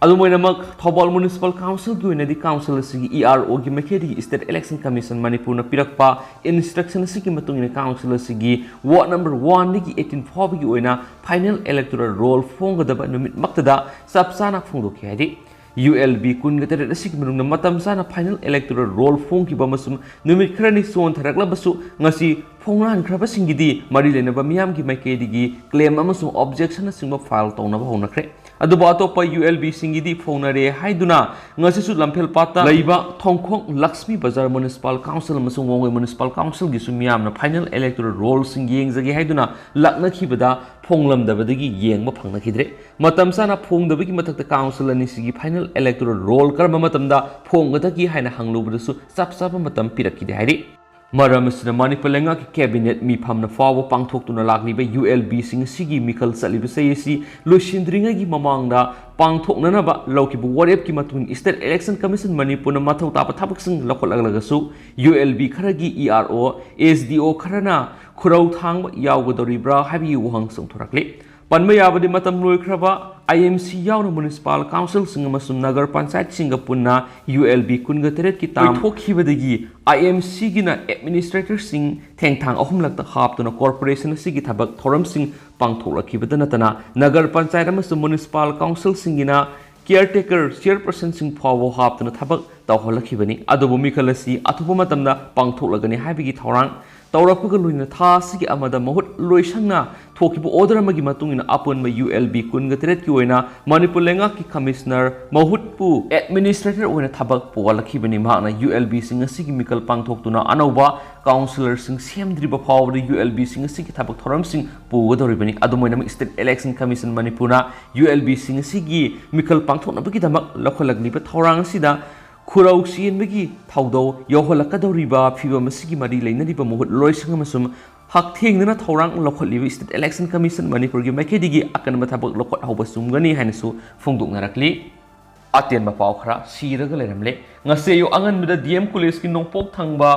ꯑꯗꯨꯝ ꯑꯣꯏꯅꯃꯛ, ꯊꯧꯕꯥꯜ ꯃ꯭ꯌꯨꯅꯤꯁꯤꯄꯥꯜ ꯀꯥꯎꯟꯁꯤꯜꯒꯤ ꯑꯣꯏꯅꯗꯤ ꯀꯥꯎꯟꯁꯤꯜ ꯑꯁꯤꯒꯤ ꯏ ꯑꯥꯔ ꯑꯣꯒꯤ ꯃꯥꯏꯀꯩꯗꯒꯤ ꯏꯁꯇꯦꯠ ꯏꯂꯦꯛꯁꯟ ꯀꯃꯤꯁꯟ ꯃꯅꯤꯄꯨꯔꯅ ꯄꯤꯔꯛꯄ ꯏꯟꯁꯇ꯭ꯔꯛꯁꯟ ꯑꯁꯤꯒꯤ ꯃꯇꯨꯡ ꯏꯟꯅ ꯀꯥꯎꯟꯁꯤꯜ ꯑꯁꯤꯒꯤ ꯋꯥꯔꯗ ꯅꯝꯕꯔ ꯋꯥꯟꯗꯒꯤ ꯑꯩꯠꯇꯤꯟ ꯐꯥꯎꯕꯒꯤ ꯑꯣꯏꯅ ꯐꯥꯏꯅꯦꯜ ꯏꯂꯦꯛꯇꯣꯔꯦꯜ ꯔꯣꯜ ꯐꯣꯡꯒꯗꯕ ꯅꯨꯃꯤꯠꯃꯛꯇꯗ ꯆꯞ ꯆꯥꯅ ꯐꯣꯡꯗꯣꯛꯈꯤ ꯍꯥꯏꯔꯤ꯫ ꯌꯨ ꯑꯦꯜ ꯕꯤ ꯀꯨꯟꯒ ꯇꯔꯦꯠ ꯑꯁꯤꯒꯤ ꯃꯅꯨꯡꯗ ꯃꯇꯝ ꯆꯥꯅ ꯐꯥꯏꯅꯦꯜ ꯏꯂꯦꯛꯇꯣꯔꯦꯜ ꯔꯣꯜ ꯐꯣꯡꯈꯤꯕ ꯑꯃꯁꯨꯡ ꯅꯨꯃꯤꯠ ꯈꯔꯅꯤ ꯆꯣꯟꯊꯔꯛꯂꯕꯁꯨ, ꯉꯁꯤ ꯐꯣꯡꯅꯍꯟꯈ꯭ꯔꯕꯁꯤꯡꯒꯤꯗꯤ ꯃꯔꯤ ꯂꯩꯅꯕ ꯃꯤꯌꯥꯝꯒꯤ ꯃꯥꯏꯀꯩꯗꯒꯤ ꯀ꯭ꯂꯦꯝ ꯑꯃꯁꯨꯡ ꯑꯣꯕꯖꯦꯛꯁꯟꯅꯆꯤꯡꯕ ꯐꯥꯏꯜ ꯇꯧꯅꯕ ꯍꯧꯅꯈ꯭ꯔꯦ꯫ ꯑꯗꯨꯕꯨ ꯑꯇꯣꯞꯄ ꯌꯨ ꯑꯦꯜ ꯕꯤꯁꯤꯡꯒꯤꯗꯤ ꯐꯣꯡꯅꯔꯦ ꯍꯥꯏꯗꯨꯅ ꯉꯁꯤꯁꯨ ꯂꯝꯐꯦꯜꯄꯥꯠꯇ ꯂꯩꯕ ꯊꯣꯡꯈꯣꯡ ꯂꯛꯁꯃꯤ ꯕꯖꯥꯔ ꯃ꯭ꯌꯨꯅꯤꯁꯤꯄꯥꯜ ꯀꯥꯎꯟꯁꯤꯜ ꯑꯃꯁꯨꯡ ꯋꯥꯡꯒꯣꯏ ꯃ꯭ꯌꯨꯅꯤꯁꯤꯄꯥꯜ ꯀꯥꯎꯟꯁꯤꯜꯒꯤꯁꯨ ꯃꯤꯌꯥꯝꯅ ꯐꯥꯏꯅꯦꯜ ꯏꯂꯦꯛꯇꯣꯔꯦꯜ ꯔꯣꯜꯁꯤꯡ ꯌꯦꯡꯖꯒꯦ ꯍꯥꯏꯗꯨꯅ ꯂꯥꯛꯅꯈꯤꯕꯗ ꯐꯣꯡꯂꯝꯗꯕꯗꯒꯤ ꯌꯦꯡꯕ ꯐꯪꯅꯈꯤꯗ꯭ꯔꯦ꯫ ꯃꯇꯝ ꯆꯥꯅ ꯐꯣꯡꯗꯕꯒꯤ ꯃꯊꯛꯇ ꯀꯥꯎꯟꯁꯤꯜ ꯑꯅꯤꯁꯤꯒꯤ ꯐꯥꯏꯅꯦꯜ ꯏꯂꯦꯛꯇꯣꯔꯦꯜ ꯔꯣꯜ ꯀꯔꯝꯕ ꯃꯇꯝꯗ ꯐꯣꯡꯒꯗꯒꯦ ꯍꯥꯏꯅ ꯍꯪꯂꯨꯕꯗꯁꯨ ꯆꯞ ꯆꯥꯕ ꯃꯇꯝ ꯄꯤꯔꯛꯈꯤꯗꯦ ꯍꯥꯏꯔꯤ꯫ ꯃꯔꯝ ꯑꯁꯤꯅ ꯃꯅꯤꯄꯨꯔ ꯂꯩꯉꯥꯛꯀꯤ ꯀꯦꯕꯤꯅꯦꯠ ꯃꯤꯐꯝꯅ ꯐꯥꯎꯕ ꯄꯥꯡꯊꯣꯛꯇꯨꯅ ꯂꯥꯛꯂꯤꯕ ꯌꯨ ꯑꯦꯜ ꯕꯤꯁꯤꯡ ꯑꯁꯤꯒꯤ ꯃꯤꯈꯜ ꯆꯠꯂꯤꯕ ꯆꯍꯤ ꯑꯁꯤ ꯂꯣꯏꯁꯤꯟꯗ꯭ꯔꯤꯉꯩꯒꯤ ꯃꯃꯥꯡꯗ ꯄꯥꯡꯊꯣꯛꯅꯅꯕ ꯂꯧꯈꯤꯕ ꯋꯥꯔꯦꯞꯀꯤ ꯃꯇꯨꯡ ꯏꯟꯅ State Election Commission ꯃꯅꯤꯄꯨꯔꯅ ꯃꯊꯧ ꯇꯥꯕ ꯊꯕꯛꯁꯤꯡ ꯂꯧꯈꯠꯂꯛꯂꯒꯁꯨ, ꯌꯨ ꯑꯦꯜ ꯕꯤ ꯈꯔꯒꯤ ꯏ ꯑꯥꯔ ꯑꯣ, ꯑꯦꯁ ꯗꯤ ꯑꯣ ꯈꯔꯅ ꯈꯨꯔꯧ ꯊꯥꯡꯕ ꯌꯥꯎꯒꯗꯧꯔꯤꯕ꯭ꯔꯥ ꯍꯥꯏꯕꯒꯤ ꯋꯥꯍꯪ ꯆꯣꯡꯊꯣꯔꯛꯂꯤ꯫ ꯄꯟꯕ ꯌꯥꯕꯗꯤ, ꯃꯇꯝ ꯂꯣꯏꯈ꯭ꯔꯕ ꯑꯥꯏ ꯑꯦꯝ ꯁꯤ ꯌꯥꯎꯅ ꯃ꯭ꯌꯨꯅꯤꯁꯤꯄꯥꯜ ꯀꯥꯎꯟꯁꯤꯜꯁꯤꯡ ꯑꯃꯁꯨꯡ ꯅꯒꯔ ꯄꯟꯆꯥꯌꯠꯁꯤꯡꯒ ꯄꯨꯟꯅ ꯌꯨ ꯑꯦꯜ ꯕꯤ ꯀꯨꯟꯒ ꯇꯔꯦꯠꯀꯤ ꯇꯥꯝ ꯂꯣꯏꯊꯣꯛꯈꯤꯕꯗꯒꯤ, ꯑꯥꯏ ꯑꯦꯝ ꯁꯤꯒꯤꯅ ꯑꯦꯗꯃꯤꯅꯤꯁꯇ꯭ꯔꯦꯇꯔꯁꯤꯡ ꯊꯦꯡꯊꯥꯡ ꯑꯍꯨꯝꯂꯛꯇ ꯍꯥꯞꯇꯨꯅ ꯀꯣꯔꯄꯣꯔꯦꯁꯟ ꯑꯁꯤꯒꯤ ꯊꯕꯛ ꯊꯧꯔꯝꯁꯤꯡ ꯄꯥꯡꯊꯣꯛꯂꯛꯈꯤꯕꯗ ꯅꯠꯇꯅ, ꯅꯒꯔ ꯄꯟꯆꯥꯌꯠ ꯑꯃꯁꯨꯡ ꯃ꯭ꯌꯨꯅꯤꯁꯤꯄꯥꯜ ꯀꯥꯎꯟꯁꯤꯜꯁꯤꯡꯒꯤꯅ ꯀꯤꯌꯔꯇꯦꯀꯔ ꯆꯤꯌꯔꯄꯔꯁꯟꯁꯤꯡ ꯐꯥꯎꯕ ꯍꯥꯞꯇꯨꯅ ꯊꯕꯛ ꯇꯧꯍꯜꯂꯛꯈꯤꯕꯅꯤ꯫ ꯑꯗꯨꯕꯨ ꯃꯤꯈꯜ ꯑꯁꯤ ꯑꯊꯨꯕ ꯃꯇꯝꯗ ꯄꯥꯡꯊꯣꯛꯂꯒꯅꯤ ꯍꯥꯏꯕꯒꯤ ꯊꯧꯔꯥꯡ ꯇꯧꯔꯛꯄꯒ ꯂꯣꯏꯅꯅ ꯊꯥ ꯑꯁꯤꯒꯤ ꯑꯃꯗ ꯃꯍꯨꯠ ꯂꯣꯏꯁꯪꯅ ꯊꯣꯛꯈꯤꯕ ꯑꯣꯔꯗꯔ ꯑꯃꯒꯤ ꯃꯇꯨꯡ ꯏꯟꯅ ꯑꯄꯨꯟꯕ ꯌꯨ ꯑꯦꯜ ꯕꯤ ꯀꯨꯟꯒ ꯇꯔꯦꯠꯀꯤ ꯑꯣꯏꯅ ꯃꯅꯤꯄꯨꯔ ꯂꯩꯉꯥꯛꯀꯤ ꯀꯃꯤꯁꯅꯔ ꯃꯍꯨꯠꯄꯨ ꯑꯦꯗꯃꯤꯅꯤꯁꯇ꯭ꯔꯦꯇꯔ ꯑꯣꯏꯅ ꯊꯕꯛ ꯄꯨꯍꯜꯂꯛꯈꯤꯕꯅꯤ꯫ ꯃꯍꯥꯛꯅ ꯌꯨ ꯑꯦꯜ ꯕꯤꯁꯤꯡ ꯑꯁꯤꯒꯤ ꯃꯤꯈꯜ ꯄꯥꯡꯊꯣꯛꯇꯨꯅ ꯑꯅꯧꯕ ꯀꯥꯎꯟꯁꯤꯂꯔꯁꯤꯡ ꯁꯦꯝꯗ꯭ꯔꯤꯕ ꯐꯥꯎꯕꯗ ꯌꯨ ꯑꯦꯜ ꯕꯤꯁꯤꯡ ꯑꯁꯤꯒꯤ ꯊꯕꯛ ꯊꯧꯔꯝꯁꯤꯡ ꯄꯨꯒꯗꯧꯔꯤꯕꯅꯤ꯫ ꯑꯗꯨꯝ ꯑꯣꯏꯅꯃꯛ, State Election Commission ꯃꯅꯤꯄꯨꯔꯅ ꯌꯨ ꯑꯦꯜ ꯕꯤꯁꯤꯡ ꯑꯁꯤꯒꯤ ꯃꯤꯈꯜ ꯄꯥꯡꯊꯣꯛꯅꯕꯒꯤꯗꯃꯛ ꯂꯧꯈꯠꯂꯛꯂꯤꯕ ꯊꯧꯔꯥꯡ ꯑꯁꯤꯗ ꯈꯨꯔꯧ ꯆꯦꯟꯕꯒꯤ ꯊꯧꯗꯧ ꯌꯧꯍꯜꯂꯛꯀꯗꯧꯔꯤꯕ ꯐꯤꯚꯝ ꯑꯁꯤꯒꯤ ꯃꯔꯤ ꯂꯩꯅꯔꯤꯕ ꯃꯍꯨꯠ ꯂꯣꯏꯁꯪ ꯑꯃꯁꯨꯡ ꯍꯛꯊꯦꯡꯅꯅ ꯊꯧꯔꯥꯡ ꯂꯧꯈꯠꯂꯤꯕ State Election Commission ꯃꯅꯤꯄꯨꯔꯒꯤ ꯃꯥꯏꯀꯩꯗꯒꯤ ꯑꯀꯟꯕ ꯊꯕꯛ ꯂꯧꯈꯠꯍꯧꯕ ꯆꯨꯝꯒꯅꯤ ꯍꯥꯏꯅꯁꯨ ꯐꯣꯡꯗꯣꯛꯅꯔꯛꯂꯤ꯫ ꯑꯇꯦꯟꯕ ꯄꯥꯎ ꯈꯔ ꯁꯤꯔꯒ ꯂꯩꯔꯝꯂꯦ꯫ ꯉꯁꯤ ꯑꯌꯨꯛ ꯑꯉꯟꯕꯗ ꯗꯤ ꯑꯦꯝ ꯀꯣꯂꯦꯖꯀꯤ ꯅꯣꯡꯄꯣꯛ ꯊꯪꯕ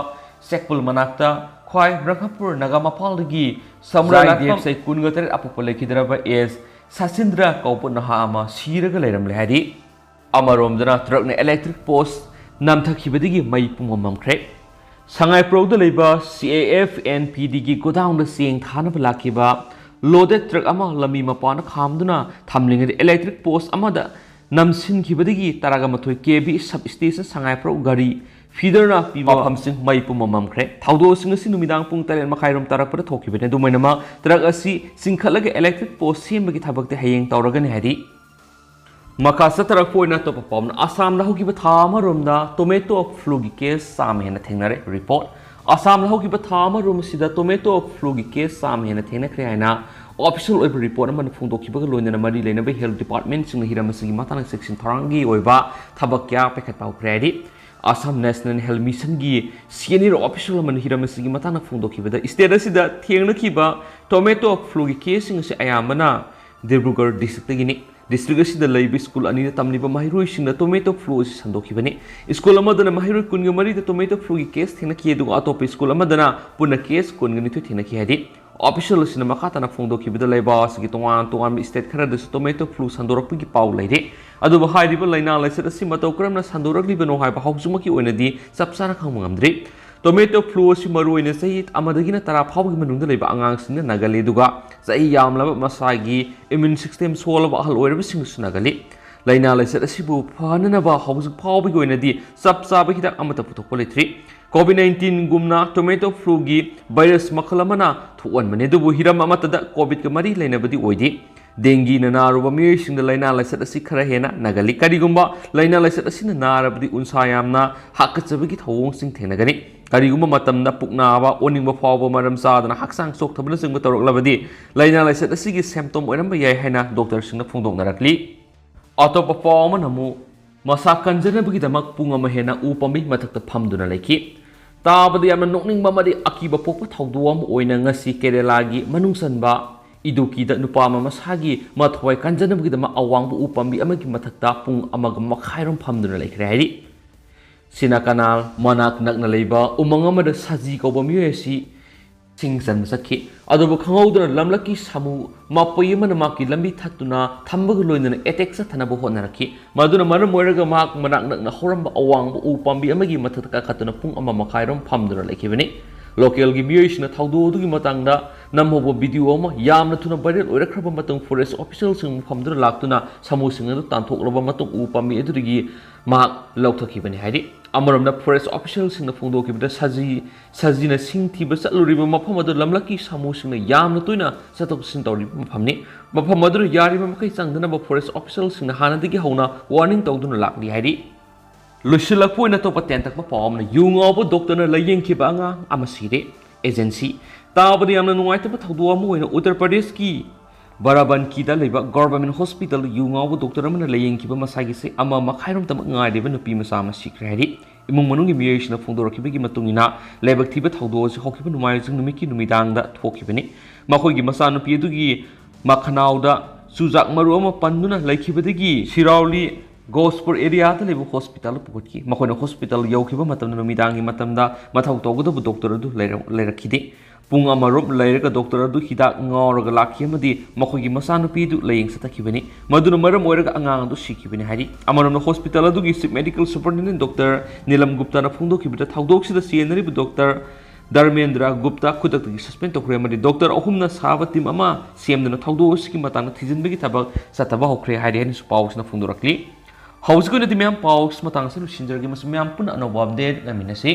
ꯆꯦꯛꯄꯨꯜ ꯃꯅꯥꯛꯇ ꯈ꯭ꯋꯥꯏ ꯕ꯭ꯔꯍꯃꯄꯨꯔ ꯅꯥꯒꯥ ꯃꯄꯥꯜꯗꯒꯤ ꯁꯃꯨꯔꯥꯏ ꯖꯥꯏ ꯗꯦꯕ ꯆꯍꯤ ꯀꯨꯟꯒ ꯇꯔꯦꯠ ꯑꯄꯣꯛꯄ ꯂꯩꯈꯤꯗ꯭ꯔꯕ ꯑꯦꯁ ꯁꯆꯤꯟꯗ꯭ꯔ ꯀꯧꯕ ꯅꯍꯥ ꯑꯃ ꯁꯤꯔꯒ ꯂꯩꯔꯝꯂꯦ ꯍꯥꯏꯔꯤ꯫ ꯑꯃꯔꯣꯝꯗꯅ, ꯇ꯭ꯔꯛꯅ ꯏꯂꯦꯛꯇ꯭ꯔꯤꯛ ꯄꯣꯁ ꯅꯝꯊꯈꯤꯕꯗꯒꯤ ꯃꯩ ꯄꯨꯝꯃꯝꯃꯝꯈ꯭ꯔꯦ꯫ ꯁꯉꯥꯏꯄ꯭ꯔꯧꯗ ꯂꯩꯕ ꯁꯤ ꯑꯦ ꯑꯦꯐ ꯑꯦꯟ ꯄꯤ ꯗꯤꯒꯤ ꯒꯣꯗꯥꯎꯟꯗ ꯆꯦꯡ ꯊꯥꯅꯕ ꯂꯥꯛꯈꯤꯕ ꯂꯣꯗꯦꯗ ꯇ꯭ꯔꯛ ꯑꯃ ꯂꯝꯕꯤ ꯃꯄꯥꯟꯗ ꯈꯥꯝꯗꯨꯅ ꯊꯝꯂꯤꯉꯩꯗ ꯏꯂꯦꯛꯇ꯭ꯔꯤꯛ ꯄꯣꯁ ꯑꯃꯗ ꯅꯝꯁꯤꯟꯈꯤꯕꯗꯒꯤ ꯇꯔꯥꯒ ꯃꯥꯊꯣꯏ ꯀꯦ ꯚꯤ ꯁꯕ ꯁ꯭ꯇꯦꯁꯟ ꯁꯉꯥꯏꯄ꯭ꯔꯧ ꯒꯥꯔꯤ ꯐꯤꯗꯔꯅ ꯄꯤꯕ ꯃꯐꯝꯁꯤꯡ ꯃꯩ ꯄꯨꯝꯃꯝꯃꯝꯈ꯭ꯔꯦ꯫ ꯊꯧꯗꯣꯛꯁꯤꯡ ꯑꯁꯤ ꯅꯨꯃꯤꯗꯥꯡ ꯄꯨꯡ ꯇꯔꯦꯠ ꯃꯈꯥꯏꯔꯣꯝ ꯇꯥꯔꯛꯄꯗ ꯊꯣꯛꯈꯤꯕꯅꯤ꯫ ꯑꯗꯨꯝ ꯑꯣꯏꯅꯃꯛ, ꯇ꯭ꯔꯛ ꯑꯁꯤ ꯆꯤꯡꯈꯠꯂꯒ ꯏꯂꯦꯛꯇ꯭ꯔꯤꯛ ꯄꯣꯁ ꯁꯦꯝꯕꯒꯤ ꯊꯕꯛꯇꯤ ꯍꯌꯦꯡ ꯇꯧꯔꯒꯅꯤ ꯍꯥꯏꯔꯤ꯫ ꯃꯈꯥ ꯆꯠꯊꯔꯛꯄ ꯑꯣꯏꯅ ꯑꯇꯣꯞꯄ ꯄꯥꯎꯅ, ꯑꯁꯥꯝꯗ ꯍꯧꯈꯤꯕ ꯊꯥ ꯑꯃꯔꯣꯝꯗ ꯇꯣꯃꯦꯇꯣ ꯐ꯭ꯂꯨꯒꯤ ꯀꯦꯁ ꯆꯥꯝꯃ ꯍꯦꯟꯅ ꯊꯦꯡꯅꯔꯦ꯫ ꯔꯤꯄꯣꯔꯠ꯫ ꯑꯁꯥꯝꯗ ꯍꯧꯈꯤꯕ ꯊꯥ ꯑꯃꯔꯣꯝ ꯑꯁꯤꯗ ꯇꯣꯃꯦꯇꯣ ꯐ꯭ꯂꯨꯒꯤ ꯀꯦꯁ ꯆꯥꯝꯃ ꯍꯦꯟꯅ ꯊꯦꯡꯅꯈ꯭ꯔꯦ ꯍꯥꯏꯅ ꯑꯣꯐꯤꯁꯤꯌꯦꯜ ꯑꯣꯏꯕ ꯔꯤꯄꯣꯔꯠ ꯑꯃꯅ ꯐꯣꯡꯗꯣꯛꯈꯤꯕꯒ ꯂꯣꯏꯅꯅ ꯃꯔꯤ ꯂꯩꯅꯕ ꯍꯦꯜꯊ ꯗꯤꯄꯥꯔꯠꯃꯦꯟꯠꯁꯤꯡꯅ ꯍꯤꯔꯝ ꯑꯁꯤꯒꯤ ꯃꯇꯥꯡꯗ ꯆꯦꯛꯁꯤꯟ ꯊꯧꯔꯥꯡꯒꯤ ꯑꯣꯏꯕ ꯊꯕꯛ ꯀꯌꯥ ꯄꯥꯏꯈꯠꯄ ꯍꯧꯈ꯭ꯔꯦ ꯍꯥꯏꯔꯤ꯫ Assam National Health Mission ꯒꯤ senior official ꯑꯃꯅ ꯍꯤꯔꯝ ꯑꯁꯤꯒꯤ ꯃꯇꯥꯡꯗ ꯐꯣꯡꯗꯣꯛꯈꯤꯕꯗ, state ꯑꯁꯤꯗ ꯊꯦꯡꯅꯈꯤꯕ tomato flu ꯒꯤ case ꯁꯤꯡ ꯑꯁꯤ ꯑꯌꯥꯝꯕꯅ ꯗꯤꯕ꯭ꯔꯨꯒꯔ district ꯇꯒꯤꯅꯤ꯫ District ꯑꯁꯤꯗ ꯂꯩꯕ school ꯑꯅꯤꯗ ꯇꯝꯂꯤꯕ ꯃꯍꯩꯔꯣꯏꯁꯤꯡꯅ tomato flu ꯑꯁꯤ ꯁꯟꯗꯣꯛꯈꯤꯕꯅꯤ꯫ School ꯑꯃꯗꯅ ꯃꯍꯩꯔꯣꯏ ꯀꯨꯟꯒ ꯃꯔꯤꯗ tomato flu ꯒꯤ case ꯊꯦꯡꯅꯈꯤ, ꯑꯗꯨꯒ ꯑꯇꯣꯞꯄ school ꯑꯃꯗꯅ ꯄꯨꯟꯅ case ꯀꯨꯟꯒ ꯅꯤꯊꯣꯏ ꯊꯦꯡꯅꯈꯤ ꯍꯥꯏꯔꯤ꯫ Official ꯑꯁꯤꯅ ꯃꯈꯥ ꯇꯥꯅ ꯐꯣꯡꯗꯣꯛꯈꯤꯕꯗ, ꯂꯩꯕꯥꯛ ꯑꯁꯤꯒꯤ ꯇꯣꯉꯥꯟ ꯇꯣꯉꯥꯟꯕ state ꯈꯔꯗꯁꯨ tomato flu ꯁꯟꯗꯣꯔꯛꯄꯒꯤ ꯄꯥꯎ ꯂꯩꯔꯤ꯫ ꯑꯗꯨꯕꯨ ꯍꯥꯏꯔꯤꯕ ꯂꯥꯏꯅꯥ ꯂꯥꯏꯆꯠ ꯑꯁꯤ ꯃꯇꯧ ꯀꯔꯝꯅ ꯁꯟꯗꯣꯔꯛꯂꯤꯕꯅꯣ ꯍꯥꯏꯕ ꯍꯧꯖꯤꯛꯃꯛꯀꯤ ꯑꯣꯏꯅꯗꯤ ꯆꯞ ꯆꯥꯅ ꯈꯪꯕ ꯉꯝꯗ꯭ꯔꯤ꯫ Tomato flu ꯑꯁꯤ ꯃꯔꯨꯑꯣꯏꯅ ꯆꯍꯤ ꯑꯃꯗꯒꯤꯅ ꯇꯔꯥ ꯐꯥꯎꯕꯒꯤ ꯃꯅꯨꯡꯗ ꯂꯩꯕ ꯑꯉꯥꯡꯁꯤꯡꯅ ꯅꯥꯒꯜꯂꯤ, ꯑꯗꯨꯒ ꯆꯍꯤ ꯌꯥꯝꯂꯕ ꯃꯁꯥꯒꯤ immune system ꯁꯣꯜꯂꯕ ꯑꯍꯜ ꯑꯣꯏꯔꯕꯁꯤꯡꯅꯁꯨ ꯅꯥꯒꯜꯂꯤ꯫ ꯂꯥꯏꯅꯥ ꯂꯥꯏꯆꯠ ꯑꯁꯤꯕꯨ ꯐꯅꯅꯕ ꯍꯧꯖꯤꯛ ꯐꯥꯎꯕꯒꯤ ꯑꯣꯏꯅꯗꯤ ꯆꯞ ꯆꯥꯕ ꯍꯤꯗꯥꯛ ꯑꯃꯠꯇ ꯄꯨꯊꯣꯛꯄ ꯂꯩꯇ꯭ꯔꯤ꯫ COVID nineteen ꯒꯨꯝꯅ tomato flu ꯒꯤ virus ꯃꯈꯜ ꯑꯃꯅ ꯊꯣꯛꯍꯟꯕꯅꯤ, ꯑꯗꯨꯕꯨ ꯍꯤꯔꯝ ꯑꯃꯠꯇꯗ COVID ꯀ ꯃꯔꯤ ꯂꯩꯅꯕꯗꯤ ꯑꯣꯏꯗꯦ꯫ Dengue ꯅ ꯅꯥꯔꯨꯕ ꯃꯤꯑꯣꯏꯁꯤꯡꯗ ꯂꯥꯏꯅꯥ ꯂꯥꯏꯆꯠ ꯑꯁꯤ ꯈꯔ ꯍꯦꯟꯅ ꯅꯥꯒꯜꯂꯤ꯫ ꯀꯔꯤꯒꯨꯝꯕ ꯂꯥꯏꯅꯥ ꯂꯥꯏꯆꯠ ꯑꯁꯤꯅ ꯅꯥꯔꯕꯗꯤ, ꯎꯟꯁꯥ ꯌꯥꯝꯅ ꯍꯥꯀꯠꯆꯕꯒꯤ ꯊꯧꯑꯣꯡꯁꯤꯡ ꯊꯦꯡꯅꯒꯅꯤ꯫ ꯀꯔꯤꯒꯨꯝꯕ ꯃꯇꯝꯗ ꯄꯨꯛ ꯅꯥꯕ, ꯑꯣꯅꯤꯡꯕ ꯐꯥꯎꯕ, ꯃꯔꯝ ꯆꯥꯗꯅ ꯍꯛꯆꯥꯡ ꯆꯣꯛꯊꯕꯅꯆꯤꯡꯕ ꯇꯧꯔꯛꯂꯕꯗꯤ, ꯂꯥꯏꯅꯥ ꯂꯥꯏꯆꯠ ꯑꯁꯤꯒꯤ symptom ꯑꯣꯏꯔꯝꯕ ꯌꯥꯏ ꯍꯥꯏꯅ doctor ꯁꯤꯡꯅ ꯐꯣꯡꯗꯣꯛꯅꯔꯛꯂꯤ꯫ ꯑꯇꯣꯞꯄ ꯄꯥꯎ ꯑꯃꯅ ꯑꯃꯨꯛ, ꯃꯁꯥ ꯀꯟꯖꯅꯕꯒꯤꯗꯃꯛ ꯄꯨꯡ ꯑꯃ ꯍꯦꯟꯅ ꯎ ꯄꯥꯝꯕꯤ ꯃꯊꯛꯇ ꯐꯝꯗꯨꯅ ꯂꯩꯈꯤ꯫ ꯇꯥꯕꯗ ꯌꯥꯝꯅ ꯅꯣꯛꯅꯤꯡꯕ ꯑꯃꯗꯤ ꯑꯀꯤꯕ ꯄꯣꯛꯄ ꯊꯧꯗꯣꯛ ꯑꯃ ꯑꯣꯏꯅ ꯉꯁꯤ ꯀꯦꯔꯦꯂꯥꯒꯤ ꯃꯅꯨꯡ ꯆꯟꯕ ꯏꯗꯨꯀꯤꯗ ꯅꯨꯄꯥ ꯑꯃ ꯃꯁꯥꯒꯤ ꯃꯊ꯭ꯋꯥꯏ ꯀꯟꯖꯅꯕꯒꯤꯗꯃꯛ ꯑꯋꯥꯡꯕ ꯎ ꯄꯥꯝꯕꯤ ꯑꯃꯒꯤ ꯃꯊꯛꯇ ꯄꯨꯡ ꯑꯃꯒ ꯃꯈꯥꯏꯔꯣꯝ ꯐꯝꯗꯨꯅ ꯂꯩꯈ꯭ꯔꯦ ꯍꯥꯏꯔꯤ꯫ ꯁꯤꯅꯥꯀꯅꯥꯜ ꯃꯅꯥꯛ ꯅꯛꯅ ꯂꯩꯕ ꯎꯃꯪ ꯑꯃꯗ ꯁꯖꯤ ꯀꯧꯕ ꯃꯤꯑꯣꯏ ꯑꯁꯤ ꯁꯤꯡ ꯆꯟꯕ ꯆꯠꯈꯤ꯫ ꯑꯗꯨꯕꯨ ꯈꯪꯍꯧꯗꯅ ꯂꯝꯂꯛꯀꯤ ꯁꯥꯃꯨ ꯃꯄꯩ ꯑꯃꯅ ꯃꯍꯥꯛꯀꯤ ꯂꯝꯕꯤ ꯊꯠꯇꯨꯅ ꯊꯝꯕꯒ ꯂꯣꯏꯅꯅ attack ꯆꯠꯊꯅꯕ ꯍꯣꯠꯅꯔꯛꯈꯤ꯫ ꯃꯗꯨꯅ ꯃꯔꯝ ꯑꯣꯏꯔꯒ ꯃꯍꯥꯛ ꯃꯅꯥꯛ ꯅꯛꯅ ꯍꯧꯔꯝꯕ ꯑꯋꯥꯡꯕ ꯎ ꯄꯥꯝꯕꯤ ꯑꯃꯒꯤ ꯃꯊꯛꯇ ꯀꯥꯈꯠꯇꯨꯅ ꯄꯨꯡ ꯑꯃ ꯃꯈꯥꯏꯔꯣꯝ ꯐꯝꯗꯨꯅ ꯂꯩꯈꯤꯕꯅꯤ꯫ Local ꯒꯤ ꯃꯤꯑꯣꯏꯁꯤꯡꯅ ꯊꯧꯗꯣꯛ ꯑꯗꯨꯒꯤ ꯃꯇꯥꯡꯗ ꯅꯝꯍꯧꯕ video ꯑꯃ ꯌꯥꯝꯅ ꯊꯨꯅ viral ꯑꯣꯏꯔꯛꯈ꯭ꯔꯕ ꯃꯇꯨꯡ forest official ꯁꯤꯡ ꯃꯐꯝꯗꯨꯗ ꯂꯥꯛꯇꯨꯅ ꯁꯥꯃꯨꯁꯤꯡ ꯑꯗꯨ ꯇꯥꯟꯊꯣꯛꯂꯕ ꯃꯇꯨꯡ ꯎ ꯄꯥꯝꯕꯤ ꯑꯗꯨꯗꯒꯤ ꯃꯍꯥꯛ ꯂꯧꯊꯈꯤꯕꯅꯤ ꯍꯥꯏꯔꯤ꯫ ꯑꯃꯔꯣꯝꯗ forest official ꯁꯤꯡꯅ ꯐꯣꯡꯗꯣꯛꯈꯤꯕꯗ, ꯁꯖꯤ, ꯁꯖꯤꯅ ꯁꯤꯡ ꯊꯤꯕ ꯆꯠꯂꯨꯔꯤꯕ ꯃꯐꯝ ꯑꯗꯨ ꯂꯝꯂꯛꯀꯤ ꯁꯥꯃꯨꯁꯤꯡꯅ ꯌꯥꯝꯅ ꯇꯣꯏꯅ ꯆꯠꯊꯣꯛ ꯆꯠꯁꯤꯟ ꯇꯧꯔꯤꯕ ꯃꯐꯝꯅꯤ꯫ ꯃꯐꯝ ꯑꯗꯨꯗ ꯌꯥꯔꯤꯕ ꯃꯈꯩ ꯆꯪꯗꯅꯕ forest official ꯁꯤꯡꯅ ꯍꯥꯟꯅꯗꯒꯤ ꯍꯧꯅ warning ꯇꯧꯗꯨꯅ ꯂꯥꯛꯂꯤ ꯍꯥꯏꯔꯤ꯫ ꯂꯣꯏꯁꯤꯜꯂꯛꯄ ꯑꯣꯏꯅ ꯑꯇꯣꯞꯄ ꯇꯦꯟꯇꯛꯄ ꯄꯥꯎ ꯑꯃꯅ, ꯌꯨ ꯉꯥꯎꯕ doctor ꯅ ꯂꯥꯏꯌꯦꯡꯈꯤꯕ ꯑꯉꯥꯡ ꯑꯃ ꯁꯤꯔꯦ꯫ Agency꯫ ꯇꯥꯕꯗ ꯌꯥꯝꯅ ꯅꯨꯡꯉꯥꯏꯇꯕ ꯊꯧꯗꯣꯛ ꯑꯃ ꯑꯣꯏꯅ ꯎꯠꯇꯔ ꯄ꯭ꯔꯗꯦꯁꯀꯤ ꯕꯥꯔꯥꯕꯟꯀꯤꯗ ꯂꯩꯕ government hospital ꯗ ꯌꯨ ꯉꯥꯎꯕ doctor ꯑꯃꯅ ꯂꯥꯏꯌꯦꯡꯈꯤꯕ ꯃꯁꯥꯒꯤ ꯆꯍꯤ ꯑꯃ ꯃꯈꯥꯏꯔꯣꯝꯇꯃꯛ ꯉꯥꯏꯔꯤꯕ ꯅꯨꯄꯤ ꯃꯆꯥ ꯑꯃ ꯁꯤꯈ꯭ꯔꯦ ꯍꯥꯏꯔꯤ꯫ ꯏꯃꯨꯡ ꯃꯅꯨꯡꯒꯤ ꯃꯤꯑꯣꯏꯁꯤꯡꯅ ꯐꯣꯡꯗꯣꯔꯛꯈꯤꯕꯒꯤ ꯃꯇꯨꯡ ꯏꯟꯅ, ꯂꯥꯏꯕꯛ ꯊꯤꯕ ꯊꯧꯗꯣꯛ ꯑꯁꯤ ꯍꯧꯈꯤꯕ ꯅꯣꯡꯃꯥꯏꯖꯤꯡ ꯅꯨꯃꯤꯠꯀꯤ ꯅꯨꯃꯤꯗꯥꯡꯗ ꯊꯣꯛꯈꯤꯕꯅꯤ꯫ ꯃꯈꯣꯏꯒꯤ ꯃꯆꯥꯅꯨꯄꯤ ꯑꯗꯨꯒꯤ ꯃꯈꯅꯥꯎꯗ ꯆꯨꯖꯥꯛ ꯃꯔꯨ ꯑꯃ ꯄꯟꯗꯨꯅ ꯂꯩꯈꯤꯕꯗꯒꯤ ꯁꯤꯔꯥꯎꯂꯤ ꯒꯣꯁꯄꯨꯔ ꯑꯦꯔꯤꯌꯥꯗ ꯂꯩꯕ ꯍꯣꯁꯄꯤꯇꯥꯜꯗ ꯄꯨꯈꯠꯈꯤ꯫ ꯃꯈꯣꯏꯅ ꯍꯣꯁꯄꯤꯇꯥꯜ ꯌꯧꯈꯤꯕ ꯃꯇꯝꯗ ꯅꯨꯃꯤꯗꯥꯡꯒꯤ ꯃꯇꯝꯗ ꯃꯊꯧ ꯇꯧꯒꯗꯕ ꯗꯣꯛꯇꯔ ꯑꯗꯨ ꯂꯩꯔꯝ-, ꯂꯩꯔꯛꯈꯤꯗꯦ꯫ ꯄꯨꯡ ꯑꯃꯔꯣꯝ ꯂꯩꯔꯒ ꯗꯣꯛꯇꯔ ꯑꯗꯨ ꯍꯤꯗꯥꯛ ꯉꯥꯎꯔꯒ ꯂꯥꯛꯈꯤ ꯑꯃꯗꯤ ꯃꯈꯣꯏꯒꯤ ꯃꯆꯥꯅꯨꯄꯤ ꯑꯗꯨ ꯂꯥꯌꯦꯡ ꯆꯠꯊꯈꯤꯕꯅꯤ꯫ ꯃꯗꯨꯅ ꯃꯔꯝ ꯑꯣꯏꯔꯒ ꯑꯉꯥꯡ ꯑꯗꯨ ꯁꯤꯈꯤꯕꯅꯤ ꯍꯥꯏꯔꯤ꯫ ꯑꯃꯔꯣꯝꯗ ꯍꯣꯁꯄꯤꯇꯥꯜ ꯑꯗꯨꯒꯤ chief medical superintendent doctor Nilam ꯒꯨꯞꯇꯥꯅ ꯐꯣꯡꯗꯣꯛꯈꯤꯕꯗ, ꯊꯧꯗꯣꯛꯁꯤꯗ ꯆꯦꯟꯅꯔꯤꯕ ꯗꯣꯛꯇꯔ ꯙꯔꯃꯦꯟꯗ꯭ꯔ ꯒꯨꯞꯇꯥ ꯈꯨꯗꯛꯇꯒꯤ ꯁꯁꯄꯦꯟ ꯇꯧꯈ꯭ꯔꯦ ꯑꯃꯗꯤ ꯗꯣꯛꯇꯔ ꯑꯍꯨꯝꯅ ꯁꯥꯕ ꯇꯤꯝ ꯑꯃ ꯁꯦꯝꯗꯨꯅ ꯊꯧꯗꯣꯛ ꯑꯁꯤꯒꯤ ꯃꯇꯥꯡꯗ ꯊꯤꯖꯤꯟꯕꯒꯤ ꯊꯕꯛ ꯆꯠꯊꯕ ꯍꯧꯈ꯭ꯔꯦ ꯍꯥꯏꯔꯤ ꯍꯥꯏꯅꯁꯨ ꯄꯥꯎꯁꯤꯅ ꯐꯣꯡꯗꯣꯔꯛꯂꯤ꯫ ꯍꯧꯖꯤꯛꯀꯤ ꯑꯣꯏꯅꯗꯤ ꯃꯌꯥꯝ ꯄꯥꯎꯁꯤ ꯃꯇꯥꯡ ꯑꯁꯤꯗ ꯂꯣꯏꯁꯤꯟꯖꯔꯒꯦ꯫ ꯃꯁꯤ ꯃꯌꯥꯝ ꯄꯨꯟꯅ ꯑꯅꯧꯕ ꯑꯞꯗꯦꯠ ꯉꯥꯏꯃꯤꯟꯅꯁꯤ꯫